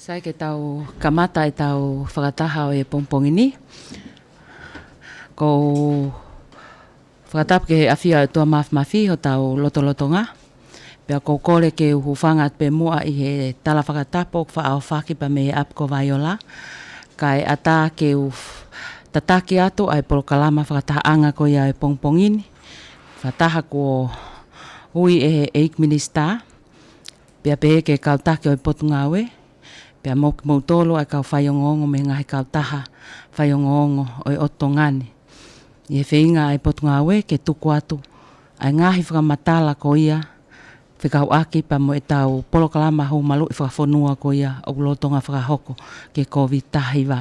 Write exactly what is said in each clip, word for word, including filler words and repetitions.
Kae ke tau kamata ʻetau fakataha ʻo e pongipongi ni. ʻOku ou fakatapu ki he ʻafio ʻa e ʻOtua Mafimafi ʻi hotau lotolotonga. Pea ʻoku ou kole ke u hūfanga atu pē muʻa ʻi he tala fakatapu ʻoku faʻa ʻohofaki pea mei he ʻapi ko Vaiola. Kae ʻatā ke u f-, tataki atu ʻa e polokalama fakatahaʻanga ko ia ʻo e pongipongi ni. Fakataha kuo ui ʻe he ʻEiki Minisitā, pea pehē ki he kau taki ʻo e Potungāue, pea mo kimoutolu ʻa e kau faiongoongo mei he ngaahi kautaha faiongoongo ʻo e ʻOtu Tonga ni. ʻI he feinga ʻa e Potungāue ke tuku atu ʻa e ngaahi fakamatala ko ia fekauʻaki pea mo ʻetau polokalama huhu maluʻi fakafonua ko ia ʻoku lolotonga fakahoko ki he Kōviti taha hiva.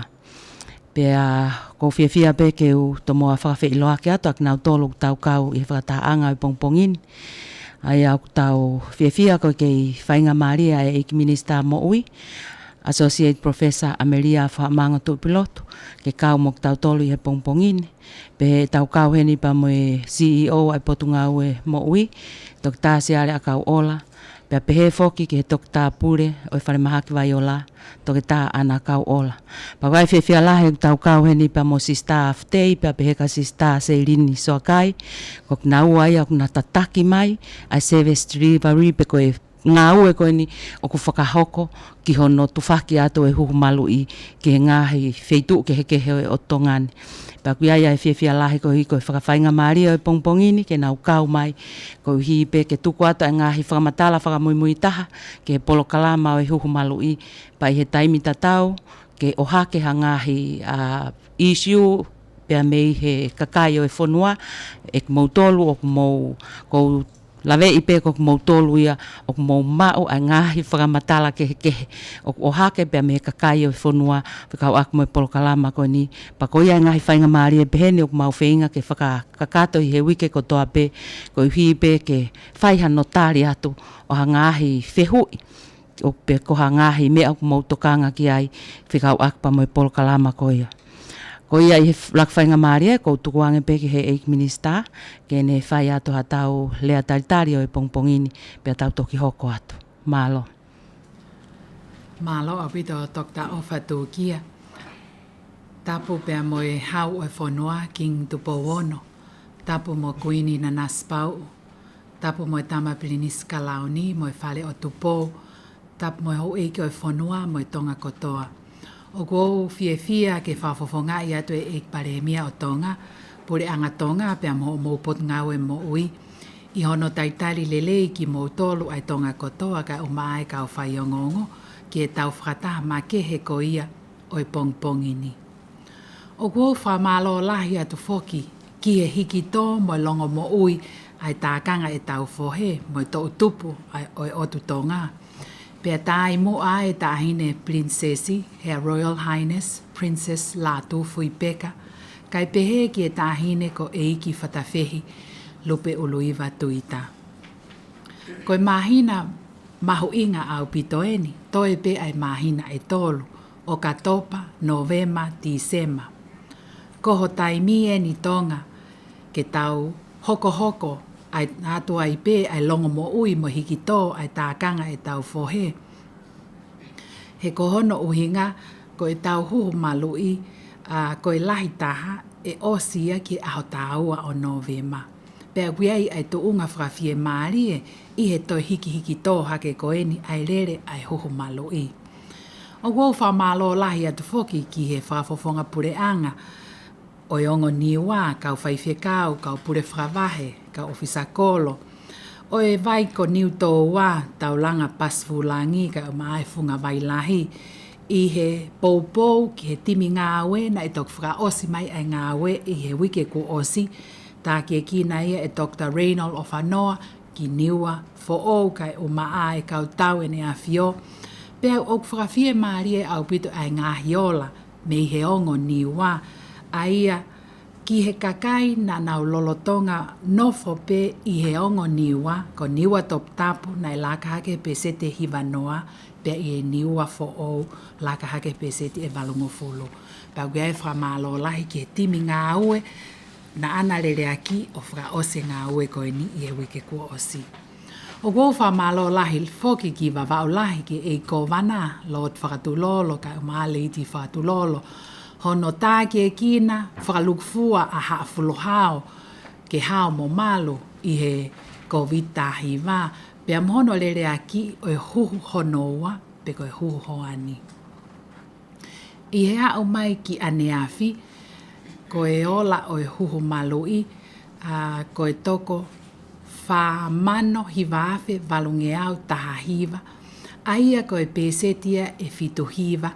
Pea ʻoku ou fiefia pē ke u tomuʻa fakafeʻiloaki atu ʻa kinautolu ʻoku tau kau ʻi he fakatahaʻanga ʻo e pongipongi ni. ʻA ia ʻoku tau fiefia ko e kei faingamālie ʻa e ʻEiki Minisitā Moʻui, Associate Professor ʻAmelia Faʻamango Tuʻipulotu, ke kau mo kitautolu ʻi he pongipongi ni. Pea ʻoku tau kau heni pea mo e C E O ʻa e Potungāue Moʻui, Toketā Siale ʻAkauʻola, pea pehē foki ki he Toketā Pule ʻo e Falemahaki Vaiola, Toketā ʻAna ʻAkauʻola. Pea ʻoku ʻi ai e fiefia lahi ʻoku tau kau heni pea mo Sisitā Afutei, pea pehē kia Sisitā Seilini Soakai, ko kinaua ia ʻoku na tataki mai ʻa e service delivery pe ko e ngāue ko eni ʻoku fakahoko ki hono tufaki atu e huhu maluʻi ki he ngaahi feituʻu kehekehe ʻo e ʻOtu Tonga ni. Pea ʻoku ʻi ai ʻa e fiefia lahi koeʻuhi ko e fakafaingamālie ʻo e pongipongi ni ke nau kau mai koeʻuhi pē ke tuku atu ʻa e ngaahi fakamatala fakamuimui taha ki he polokalama ʻo e huhu maluʻi, pea ʻi he taimi tatau ke ʻohake ha ngaahi, ʻa, issue pea mei he kakai ʻo e fonua, ʻe kimoutolu ʻoku mou, ʻoku ou laveʻi pē ko kimoutolu ia ʻoku mou maʻu ʻa e ngaahi fakamatala kehekehe ʻoku ʻohake pea mei he kakai ʻo e fonua fekauʻaki mo e polokalama ko eni. Pea ko ia e ngaahi faingamālie pehē ni ʻoku mau feinga ke fakakakato ʻi he uike kotoa pē, koeʻuhi pē ke fai hano tali atu ʻo ha ngaahi fehuʻi ʻo pe ko ha ngaahi meʻa ʻoku mou tokanga ki ai fekauʻaki pea mo e polokalama ko ia. Ko ia ʻi he f-, ʻuluaki faingamālie, ʻoku ou tukuange pē ki he ʻEiki Minisitā ke ne fai atu haʻatau lea talitali ʻo e pongipongi ni, pea tau toki hoko atu. Mālō. Mālō ʻaupito Toketā ʻOfa Tūkia. Tapu pea mo e Hau ʻo e fonua, Kingi Tupou Ono. Tapu mo Kuini Nanasipauʻu. Tapu mo e Tama Pilinisi Kalauni mo e Fale ʻo Tupou. Tapu mo e houʻeiki ʻo e fonua mo e Tonga kotoa. ʻOku ou fiefia ke fakafofongaʻi atu e ʻEiki Palēmia ʻo Tonga, Puleʻanga Tonga pea mo hoʻomou Potungāue Moʻui, ʻi hono talitali lelei kimoutolu ʻa e Tonga kotoa kae ʻumaʻā e kau faiongoongo ki heʻetau fakataha makehe ko ia ʻo e pongipongi ni. ʻOku ou fakamālō lahi atu foki ki he hiki tō mo e longomoʻui ʻa e tākanga ʻetau fohe mo e toʻutupu ʻa e, ʻo e ʻOtu Tonga. Pea tā ai muʻa e Taʻahine Pilinisesi, Her Royal Highness Princess Lātūfuipeka, kae pehē ki he Taʻahine ko ʻEiki Fatafehi Lupeʻuluiva Tuita. Ko e māhina mahuʻinga ʻaupito eni, toe pē ʻa e māhina ʻe tolu, ʻOkatopa, Nōvema, Tīsema. Ko ho taimi eni Tonga, ke tau hokohoko ai atu ai pē ʻa e longomoʻui mo e hiki tō ʻa e tākanga ʻetau fohe. He ko hono ʻuhinga, ko ʻetau huhu maluʻi, ʻa, ko e lahi taha, ʻe ʻosi ia ki he ʻaho taha ua ʻo Nōvema. Pea ʻoku ʻi ai ʻa e tuʻunga fakafiemālie ʻi he toe hikihiki tō hake ko eni ʻa e lele ʻa e huhu maluʻi. ʻOku ou fakamālō lahi atu foki ki he Fakafofonga Puleʻanga ʻo e Ongo Niua, kau faifekau, kau pule fakavahe, kau ʻōfisa kolo, ʻo e vai ko Niutōua, Taulanga Pasifulangi, kae ʻumaʻā e Funga Vailahi, ʻi he poupou ki he timi ngāue naʻe toki fakaʻosi mai ʻa e ngāue ʻi he uike kuo ʻosi, tākiekina ia ʻe Toketā Reynold ʻOfanoa ki Niua Foʻou kae ʻumaʻā e kau tau ʻEne ʻAfio. Pea ʻoku fakafiemālie ʻaupito ʻa e ngaahi ola mei he Ongo Niua, ʻa ia ki he kakai naʻa nau lolotonga nofo pē ʻi he Ongo Niua, ko Niua Toputapu naʻe laka hake he pēseti ʻe hivanoa, pea ʻi he Niua Foʻou laka hake he pēseti ʻe valungofulu. Pea ʻoku ʻi ai e fakamālō lahi ki he timi ngāue naʻa na leleaki ʻo fakaʻosi e ngāue ko eni ʻi he uike kuo ʻosi. ʻOku ou fakamālō lahi foki ki Vavaʻu Lahi, ki he ʻEiki Kōvana, Lord Fakatulolo, kae ʻumaʻā Lady Fakatulolo, hono tākiekina fakalūkufua ʻa Haʻa Fuluhao ke hao mo malu ʻi he Kōviti taha hiva, pea mo hono leleakiʻi ʻo e huhu hono ua, pe ko e huhu hoani. ʻI he aʻu mai ki ʻaneafi, ko e ola ʻo e huhu maluʻi, ʻa, ko e toko fā mano hiva afe valungeau taha hiva, ʻa ia ko e pēseti ia ʻe fitu hiva,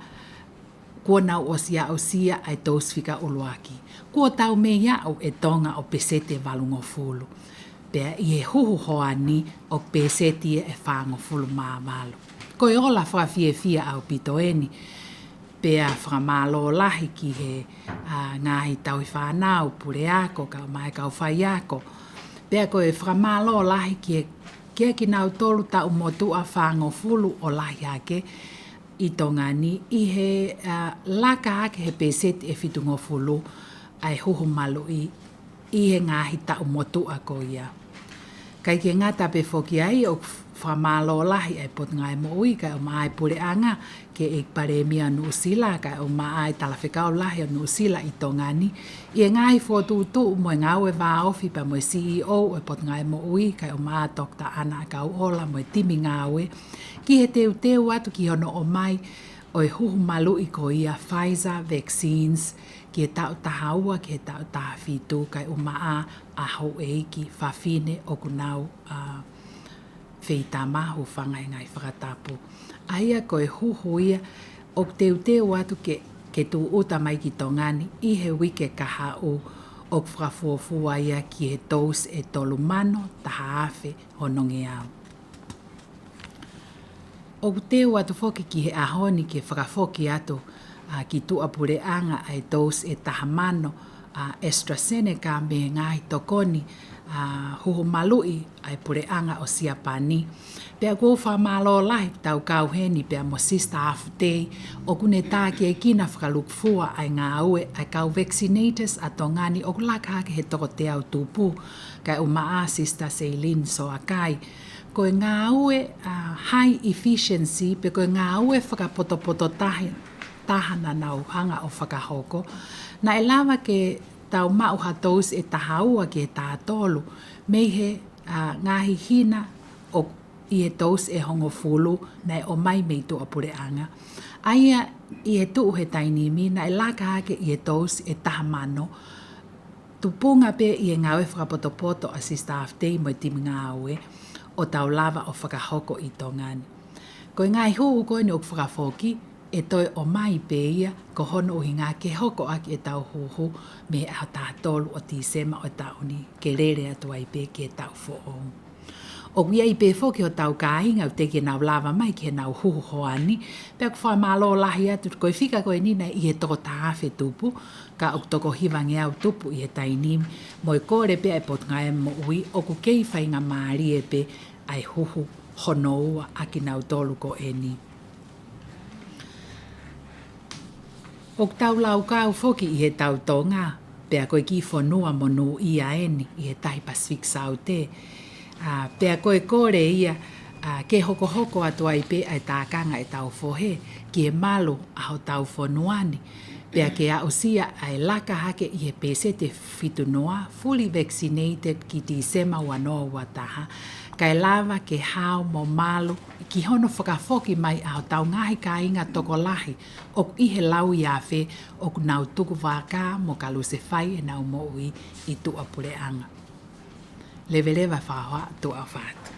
kuo nau ʻosi aʻusia ʻa e tousi fika ʻuluaki. Kuo tau mei aʻu ʻe Tonga ʻo pēseti ʻe valungofulu. Pea ʻi he huhu hoani ʻoku pēseti ia ʻe fāngofulu mā valu. Ko e ola fakafiefia ʻaupito eni, pea fakamālō lahi ki he, ʻa, ngaahi tauhi fānau, puleako, kae ʻumaʻā e kau faiako. Pea ko e fakamālō lahi ki he, ki he kinautolu taʻu motuʻa fāngofulu ʻo lahi hake ʻi Tonga ni ʻi he, ʻa, laka hake he pēseti ʻe fitungofulu ʻa e huhu maluʻi ʻi he ngaahi taʻu motuʻa ko ia. Kae ʻikai ke ngata pē foki ai, ʻoku fakamālō lahi ʻa e Potungāue Moʻui kae ʻumaʻā e Puleʻanga ki he ʻEiki Palēmia ʻo Nuʻusila kae ʻumaʻā e Talafekau Lahi ʻo Nuʻusila ʻi Tonga ni, ʻi he ngaahi fokotuʻutuʻu mo e ngāue vāofi pea mo e C E O ʻo e Potungāue Moʻui kae ʻumaʻā Doctor ʻAna ʻAkauʻola mo e timi ngāue, ki he teuteu atu ki hono ʻomai ʻo e huhu maluʻi ko ia Pfizer vaccines ki he taʻu taha ua ki he taʻu taha fitu kae ʻumaʻā ʻa houʻeiki fafine ʻoku nau, ʻa, feitama, hūfanga he ngaahi fakatapu. ʻA ia ko e huhu ia ʻoku teuteu atu ke, ke tūʻuta mai ki Tonga ni ʻi he uike kahaʻu, ʻoku fakafuofua ia ki he tousi ʻe tolu mano taha afe hono ngeau. ʻOku teu atu foki ki he ʻaho ni ke fakafoki atu, ʻa, ki tuʻapuleʻanga ʻa e tousi ʻe taha mano, ʻa, AstraZeneca mei he ngaahi tokoni, ʻa, huhu maluʻi ʻa e puleʻanga ʻo Siapani. Pea ʻoku ou fakamālō lahi ki heʻetau kau heni pea mo Sister Afutei, ʻoku ne tākiekina fakalūkufua ʻa e ngāue ʻa e kau vaccinators ʻa Tonga ni ʻoku laka hake he toko teau tupu, kae ʻumaʻā Sister Celine Soakai. Ko e ngāue, ʻa, high efficiency, pe ko e ngāue fakapotopoto tahi, taha naʻa nau hanga ʻo fakahoko, naʻe lava ke tau maʻu ha tousi ʻe taha ua ki he taha tolu mei he, ʻa, ngaahi hina ʻo ʻi he tousi ʻe hongofulu naʻe ʻomai mei tuʻapuleʻanga. ʻA ia ʻi he tuʻu he taimi ni naʻe laka hake ʻi he tousi ʻe taha mano, tupunga pē ʻi he ngāue fakapotopoto ʻa Sister Afutei mo e timi ngāue, ʻo tau lava ʻo fakahoko ʻi Tonga ni. Ko e ngaahi huhu ko eni ʻoku fakafoki, ʻe toe ʻomai pē ia, ko hono ʻuhinga ke hoko ʻaki ʻetau huhu mei he ʻaho taha tolu ʻo Tīsema ʻo e taʻu ni, ke lele atu ai pē ki he taʻu foʻou. ʻOku ʻi ai pē foki hotau kāinga ʻoku teʻeki ke nau lava mai ki heʻenau huhu hoani, pea ʻoku fakamālō lahi atu, ko e fika ko eni naʻe ʻi he toko taha afe tupu, ka ʻoku toko hivangeau tupu ʻi he taimi ni, mo e kole pē ʻa e Potungāue Moʻui ʻoku kei faingamālie pē ʻa e huhu hono ua ʻa kinautolu ko eni. ʻOku tau laukau foki ʻi heʻetau Tonga, pea ko e kiʻi fonua monūʻia eni ʻi he tahi Pasifiki Saute. ʻA, pea ko e kole ia, ʻa, ke hokohoko atu ai pē ʻa e tākanga ʻetau fohe ki he malu ʻa hotau fonua ni, pea ke aʻusia ʻa e laka hake ʻi he pēseti ʻe fitu noa, fully vaccinated, ki Tīsema ua noa ua taha, kae lava ke hao mo malu ki hono fakafoki mai ʻa hotau ngaahi kāinga tokolahi ʻoku ʻi he lauiafe ʻoku nau tukuvakā mo kalusefai ʻenau moʻui ʻi tuʻapuleʻanga. Leveleva e fakahohaʻa, tuʻa ʻofa atu.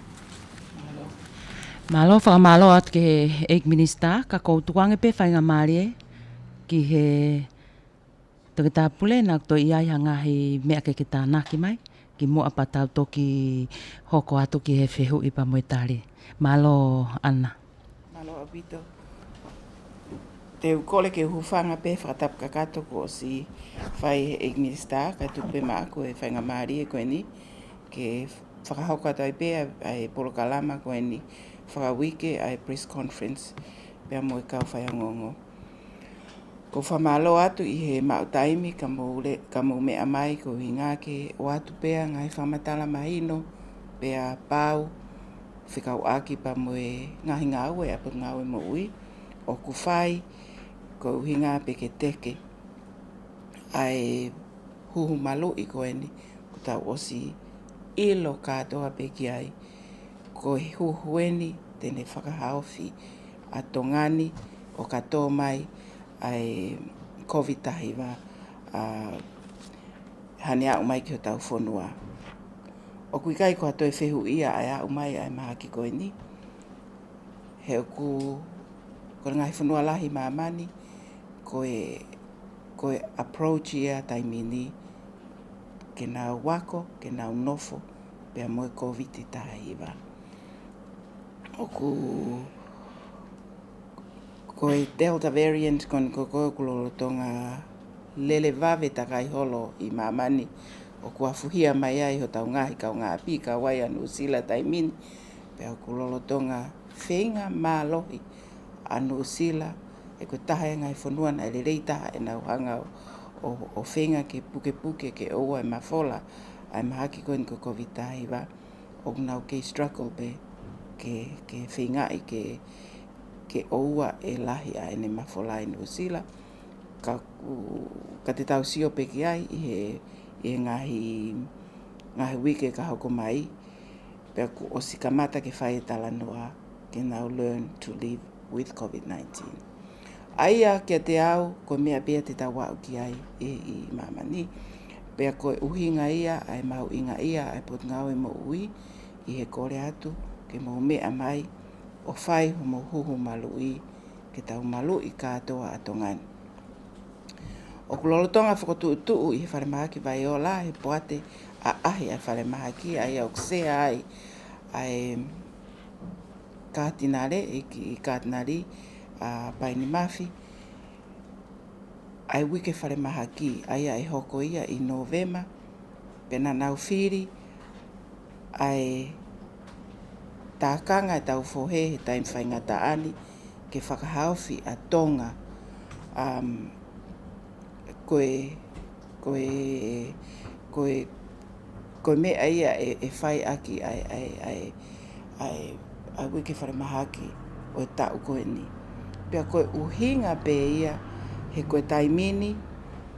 Mālō, fakamālō atu ki he ʻEiki Minisitā, ka ʻoku ou tukuange pē faingamālie ki he Toketā Pule, naʻa ʻoku toe ʻi ai ha ngaahi meʻa ke ke tānaki mai kimuʻa pea tau toki hoko atu ki he fehuʻi pea mo e tali. Mālō, ʻAna. Mālō ʻaupito. Te u kole ke u hūfanga pē he fakatapu kakato kuo ʻosi fai ʻe he ʻEiki Minisitā, kae tuku pē maʻaku e faingamālie ko eni ke fakahoko atu ai pē ʻa e, ʻa e polokalama ko eni fakauike, ʻa e press conference pea mo e kau faiongoongo. ʻOku ou fakamālō atu ʻi he maʻu taimi ka mou le-, ka mou meʻa mai, ko e ʻuhinga ke ʻoatu pē ʻa e ngaahi fakamatala mahino pea pau fekauʻaki pea mo e ngaahi ngāue ʻa e Potungāue Moʻui ʻoku fai, ko e ʻuhinga pē ke teke ʻa e huhu maluʻi ko eni, kuo tau ʻosi ʻilo kātoa pē ki ai, ko e huhu eni te ne fakahaofi ʻa Tonga ni ʻo ka tō mai ʻa e COVID taha hiva, ʻa, hane aʻu mai ki hotau fonua. ʻOku ʻikai ko ha toe fehuʻia ʻa e aʻu mai ʻa e mahaki ko eni. He ʻoku, ko e ngaahi fonua lahi ʻi māmani, ko e, ko e approach ia taimi ni, ke nau ako, ke nau nofo pea mo e COVID taha hiva. ʻOku, ko e Delta variant ko eni ko ē ʻoku lolotonga lele vave takai holo ʻi māmani, ʻoku afuhia mai ai hotau ngaahi kaungāʻapi, kau ai ʻa Nuʻusila taimi ni, pea ʻoku lolotonga feinga mālohi ʻa Nuʻusila, he ko e taha e ngaahi fonua naʻe lelei taha ʻenau hanga ʻo, ʻo, ʻo feinga ke pukepuke ke ʻoua ʻe mafola ʻa e mahaki ko eni ko e COVID taha hiva, ʻoku nau kei struggle pē ke, ke feingaʻi ke, ke ʻoua ʻe lahi ʻa ʻene mafola ʻi Nuʻusila. Ka, ka te tau sio pē ki ai ʻi he, ʻi he ngaahi, ngaahi uike ka hoko mai, pea kuo ʻosi kamata ke fai e talanoa ke nau learn to live with COVID nineteen. ʻA ia kiate au, ko e meʻa pē ia te tau aʻu ki ai ʻi, ʻi māmani. Pea ko e ʻuhinga ia ʻa e mahuʻinga ia ʻa e Potungāue Moʻui ʻi he kole atu ke mou meʻa mai ʻo fai homou huhu maluʻi, ke tau maluʻi kātoa ʻa Tonga ni. ʻOku lolotonga fokotuʻutuʻu ʻi he falemahaki Vaiola he poate ʻaʻahi ʻa e falemahaki, ʻa ia ʻoku sea ai ʻa e Katinale, ʻEiki Katinali ʻa Paini Mafi, ʻa e uike falemahaki, ʻa ia ʻe hoko ia ʻi Nōvema, pea naʻa nau fili ʻa e tākanga ʻetau fohe he taimi faingataʻa ni ke fakahaofi ʻa Tonga. Um, ko e, ko e, ko e, ko e meʻa ia ʻe, ʻe fai ʻaki ʻa e, ʻa e, ʻa e, ʻa e, ʻa e uike falemahaki ʻo e taʻu ko eni. Pea ko e ʻuhinga pē ia, he ko e taimi ni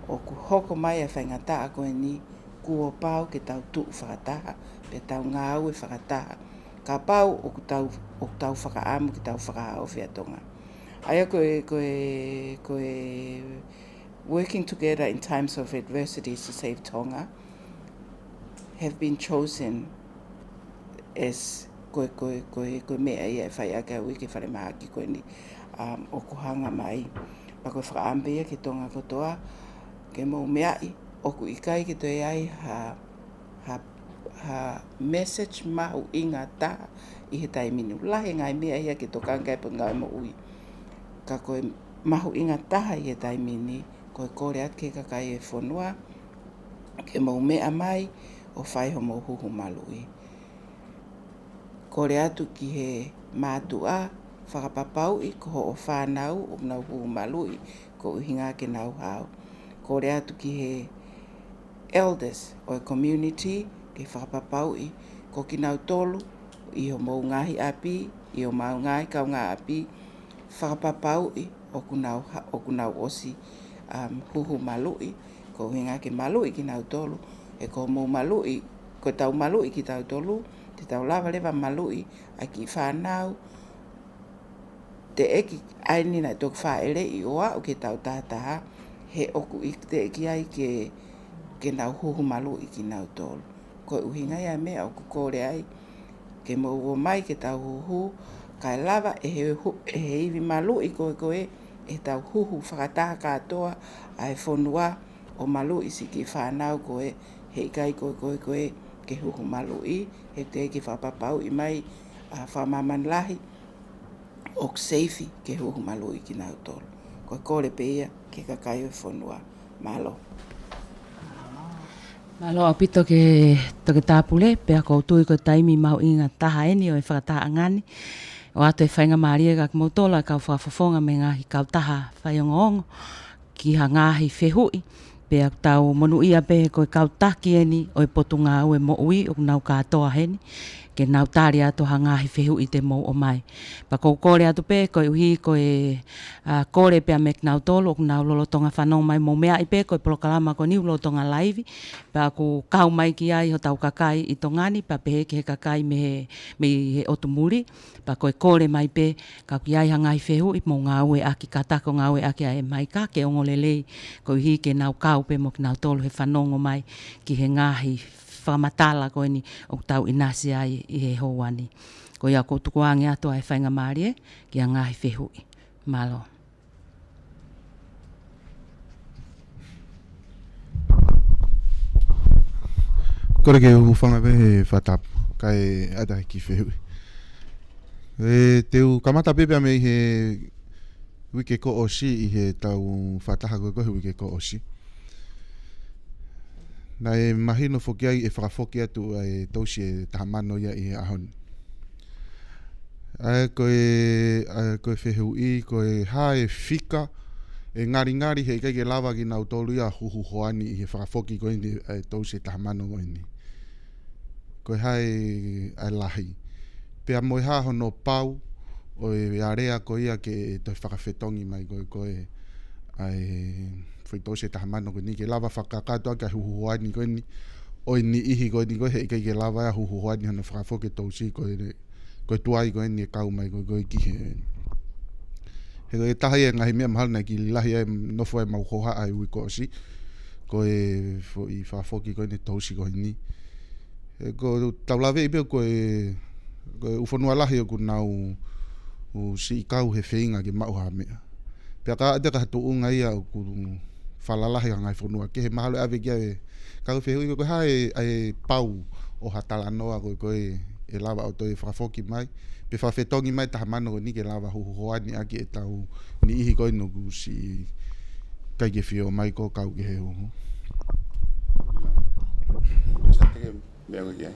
ʻoku hoko mai ʻa e faingataʻa ko eni, kuo pau ke tau tuʻu fakataha, pea tau ngāue fakataha. Kapau ʻoku tau, ʻoku tau fakaʻamu ke tau fakahaofi ʻa Tonga. ʻA ia ko e, ko e, ko e working together in times of adversity to save Tonga have been chosen as ko e, ko e, ko e, ko e meʻa ia ʻe fai ʻaki ʻa e uike falemahaki ko eni, um, ʻoku hanga mai. Pea ko e fakaʻamu pē ia ki Tonga kotoa, ke mou meaʻi, ʻoku ʻikai ke toe ai ha, ha, ha message mahuʻinga taha ʻi he taimi ni. Lahi e ngaahi meʻa ia ke tokanga ki ai e Potungāue Moʻui. Ka ko e mahuʻinga taha ʻi he taimi ni, ko e kole atu ki he kakai e fonua, ke mou meʻa mai ʻo fai homou huhu maluʻi. Kole atu ki he mātuʻa, fakapapauʻi ko hoʻo fānau ʻoku nau huhu maluʻi, ko e ʻuhinga ke nau hao. Kole atu ki he elders ʻo e community, ke fakapapauʻi ko kinautolu ʻi homou ngaahi ʻapi, ʻi homau ngaahi kaungāʻapi, fakapapauʻi ʻoku nau ha-, ʻoku nau ʻosi, um, huhu maluʻi, ko e ʻuhinga ke maluʻi kinautolu, he ko hoʻomou maluʻi, ko ʻetau maluʻi kitautolu, te tau lava leva maluʻi ʻa e kiʻi fānau, teʻeki ai ni naʻe toki fāʻeleʻi ʻo aʻu ki he taʻu taha taha, he ʻoku ʻi-, teʻeki ai ke, ke nau huhu maluʻi kinautolu. Ko e ʻuhinga ia e meʻa ʻoku kole ai ke mou ō mai ke tau huhu, kae lava ʻe he hu-, ʻe he ivi maluʻi ko ē ko ē, ʻe tau huhu fakataha kātoa ʻa e fonua ʻo maluʻi siʻi kiʻi fānau ko ē, heʻikai ko ē ko ē ko ē ke huhu maluʻi, he teʻeki fakapapauʻi mai ʻa fakamāmani lahi, ʻoku seifi ke huhu maluʻi kinautolu. Ko e kole pē ia ki he kakai ʻo e fonua. Mālō. Mālō ʻaupito ki he Toketā Pule, pea ʻoku ou tui ko e taimi mahuʻinga taha eni ʻo e fakatahaʻanga ni. ʻOatu e faingamālie kia kimoutolu ʻa e kau fakafofonga mei he ngaahi kautaha faiongoongo ki ha ngaahi fehuʻi, pea ʻoku tau monūʻia pē he ko e kau taki eni ʻo e Potungāue Moʻui ʻoku nau kātoa heni. ke nau tali atu ha ngaahi fehuʻi te mou ʻomai. Pea ʻoku ou kole atu pē, koeʻuhi ko e, ʻa, kole pea mei kinautolu ʻoku nau lolotonga fanongo mai, mou meaʻi pē ko e polokalama ko eni ʻoku lolotonga laivi, pea ʻoku kau mai ki ai hotau kakai ʻi Tonga ni, pea pehē ki he kakai mei he, mei he ʻotu muli, pea ko e kole mai pē, ka ʻoku ʻi ai ha ngaahi fehuʻi mou ngāueʻaki, kātaki ʻo ngāueʻaki ʻa e maika ke ongo lelei, koeʻuhi ke nau kau pē mo kinautolu he fanongo mai ki he ngaahi fakamatala ko eni ʻoku tau ʻinasi ai ʻi he houa ni. Ko ia ʻoku ou tukuange atu ʻa e faingamālie ki ha ngaahi fehuʻi. Mālō. Kole ke u hūfanga pē he fakatapu, kae ʻatā ha kiʻi fehuʻi. ʻE, te u kamata pē pea mei he uike kuo ʻosi ʻi heʻetau fakataha ko ē ko ē he uike kuo ʻosi. Naʻe mahino foki ai ʻe fakafoki atu ʻa e tousi ʻe taha mano ia ʻi he ʻaho ni. ʻA ia ko e, ʻa ia ko e fehuʻi, ko e hā e fika ʻe ngalingali he ʻikai ke lava kinautolu ia huhu hoa ni ʻi he fakafoki ko eni ʻa e tousi ʻe taha mano ko eni. Ko e hā e, ʻa e lahi. Pea mo e hā hono pau ʻo e alea ko ia ke toe fakafetongi mai ko ē ko ē ʻa e foʻi tousi ʻe taha mano ko eni ke lava fakakakato ʻaki ʻa e huhu hoa ni ko eni ʻo e niʻihi ko eni ko ē he ʻikai ke lava ia huhu hoa ni hono fakafoki e tousi ko ē, ko e tuai ko eni ʻe kau mai ko ē ko ē ki he. He ko e taha ia e ngaahi meʻa mahalo naʻe kiʻi lahi ai e nofo ʻa e mau hohaʻa ʻi he uike kuo ʻosi, ko e foʻi fakafoki ko eni e tousi ko eni. He ko ʻetau laveʻi pē ko e, ko e ʻū fonua lahi ʻoku nau, ʻū siʻi kau he feinga ke maʻu ha meʻa. Pea ka ʻoua te ka ha tuʻunga ia ʻoku falala lahi ha ngaahi fonua kehe mahalo ʻe ʻave ki ai e kau fehuʻi ko e hā e, ʻa e pau ʻo ha talanoa ko ē ko ē ʻe lava ʻo toe fakafoki mai, pe fakafetongi mai taha mano ko eni ke lava huhu hoa ni ʻaki ʻetau niʻihi ko eni ʻoku siʻi ʻikai ke fie ō mai ʻo kau ki he huhu. Meʻa ko ē ki ai.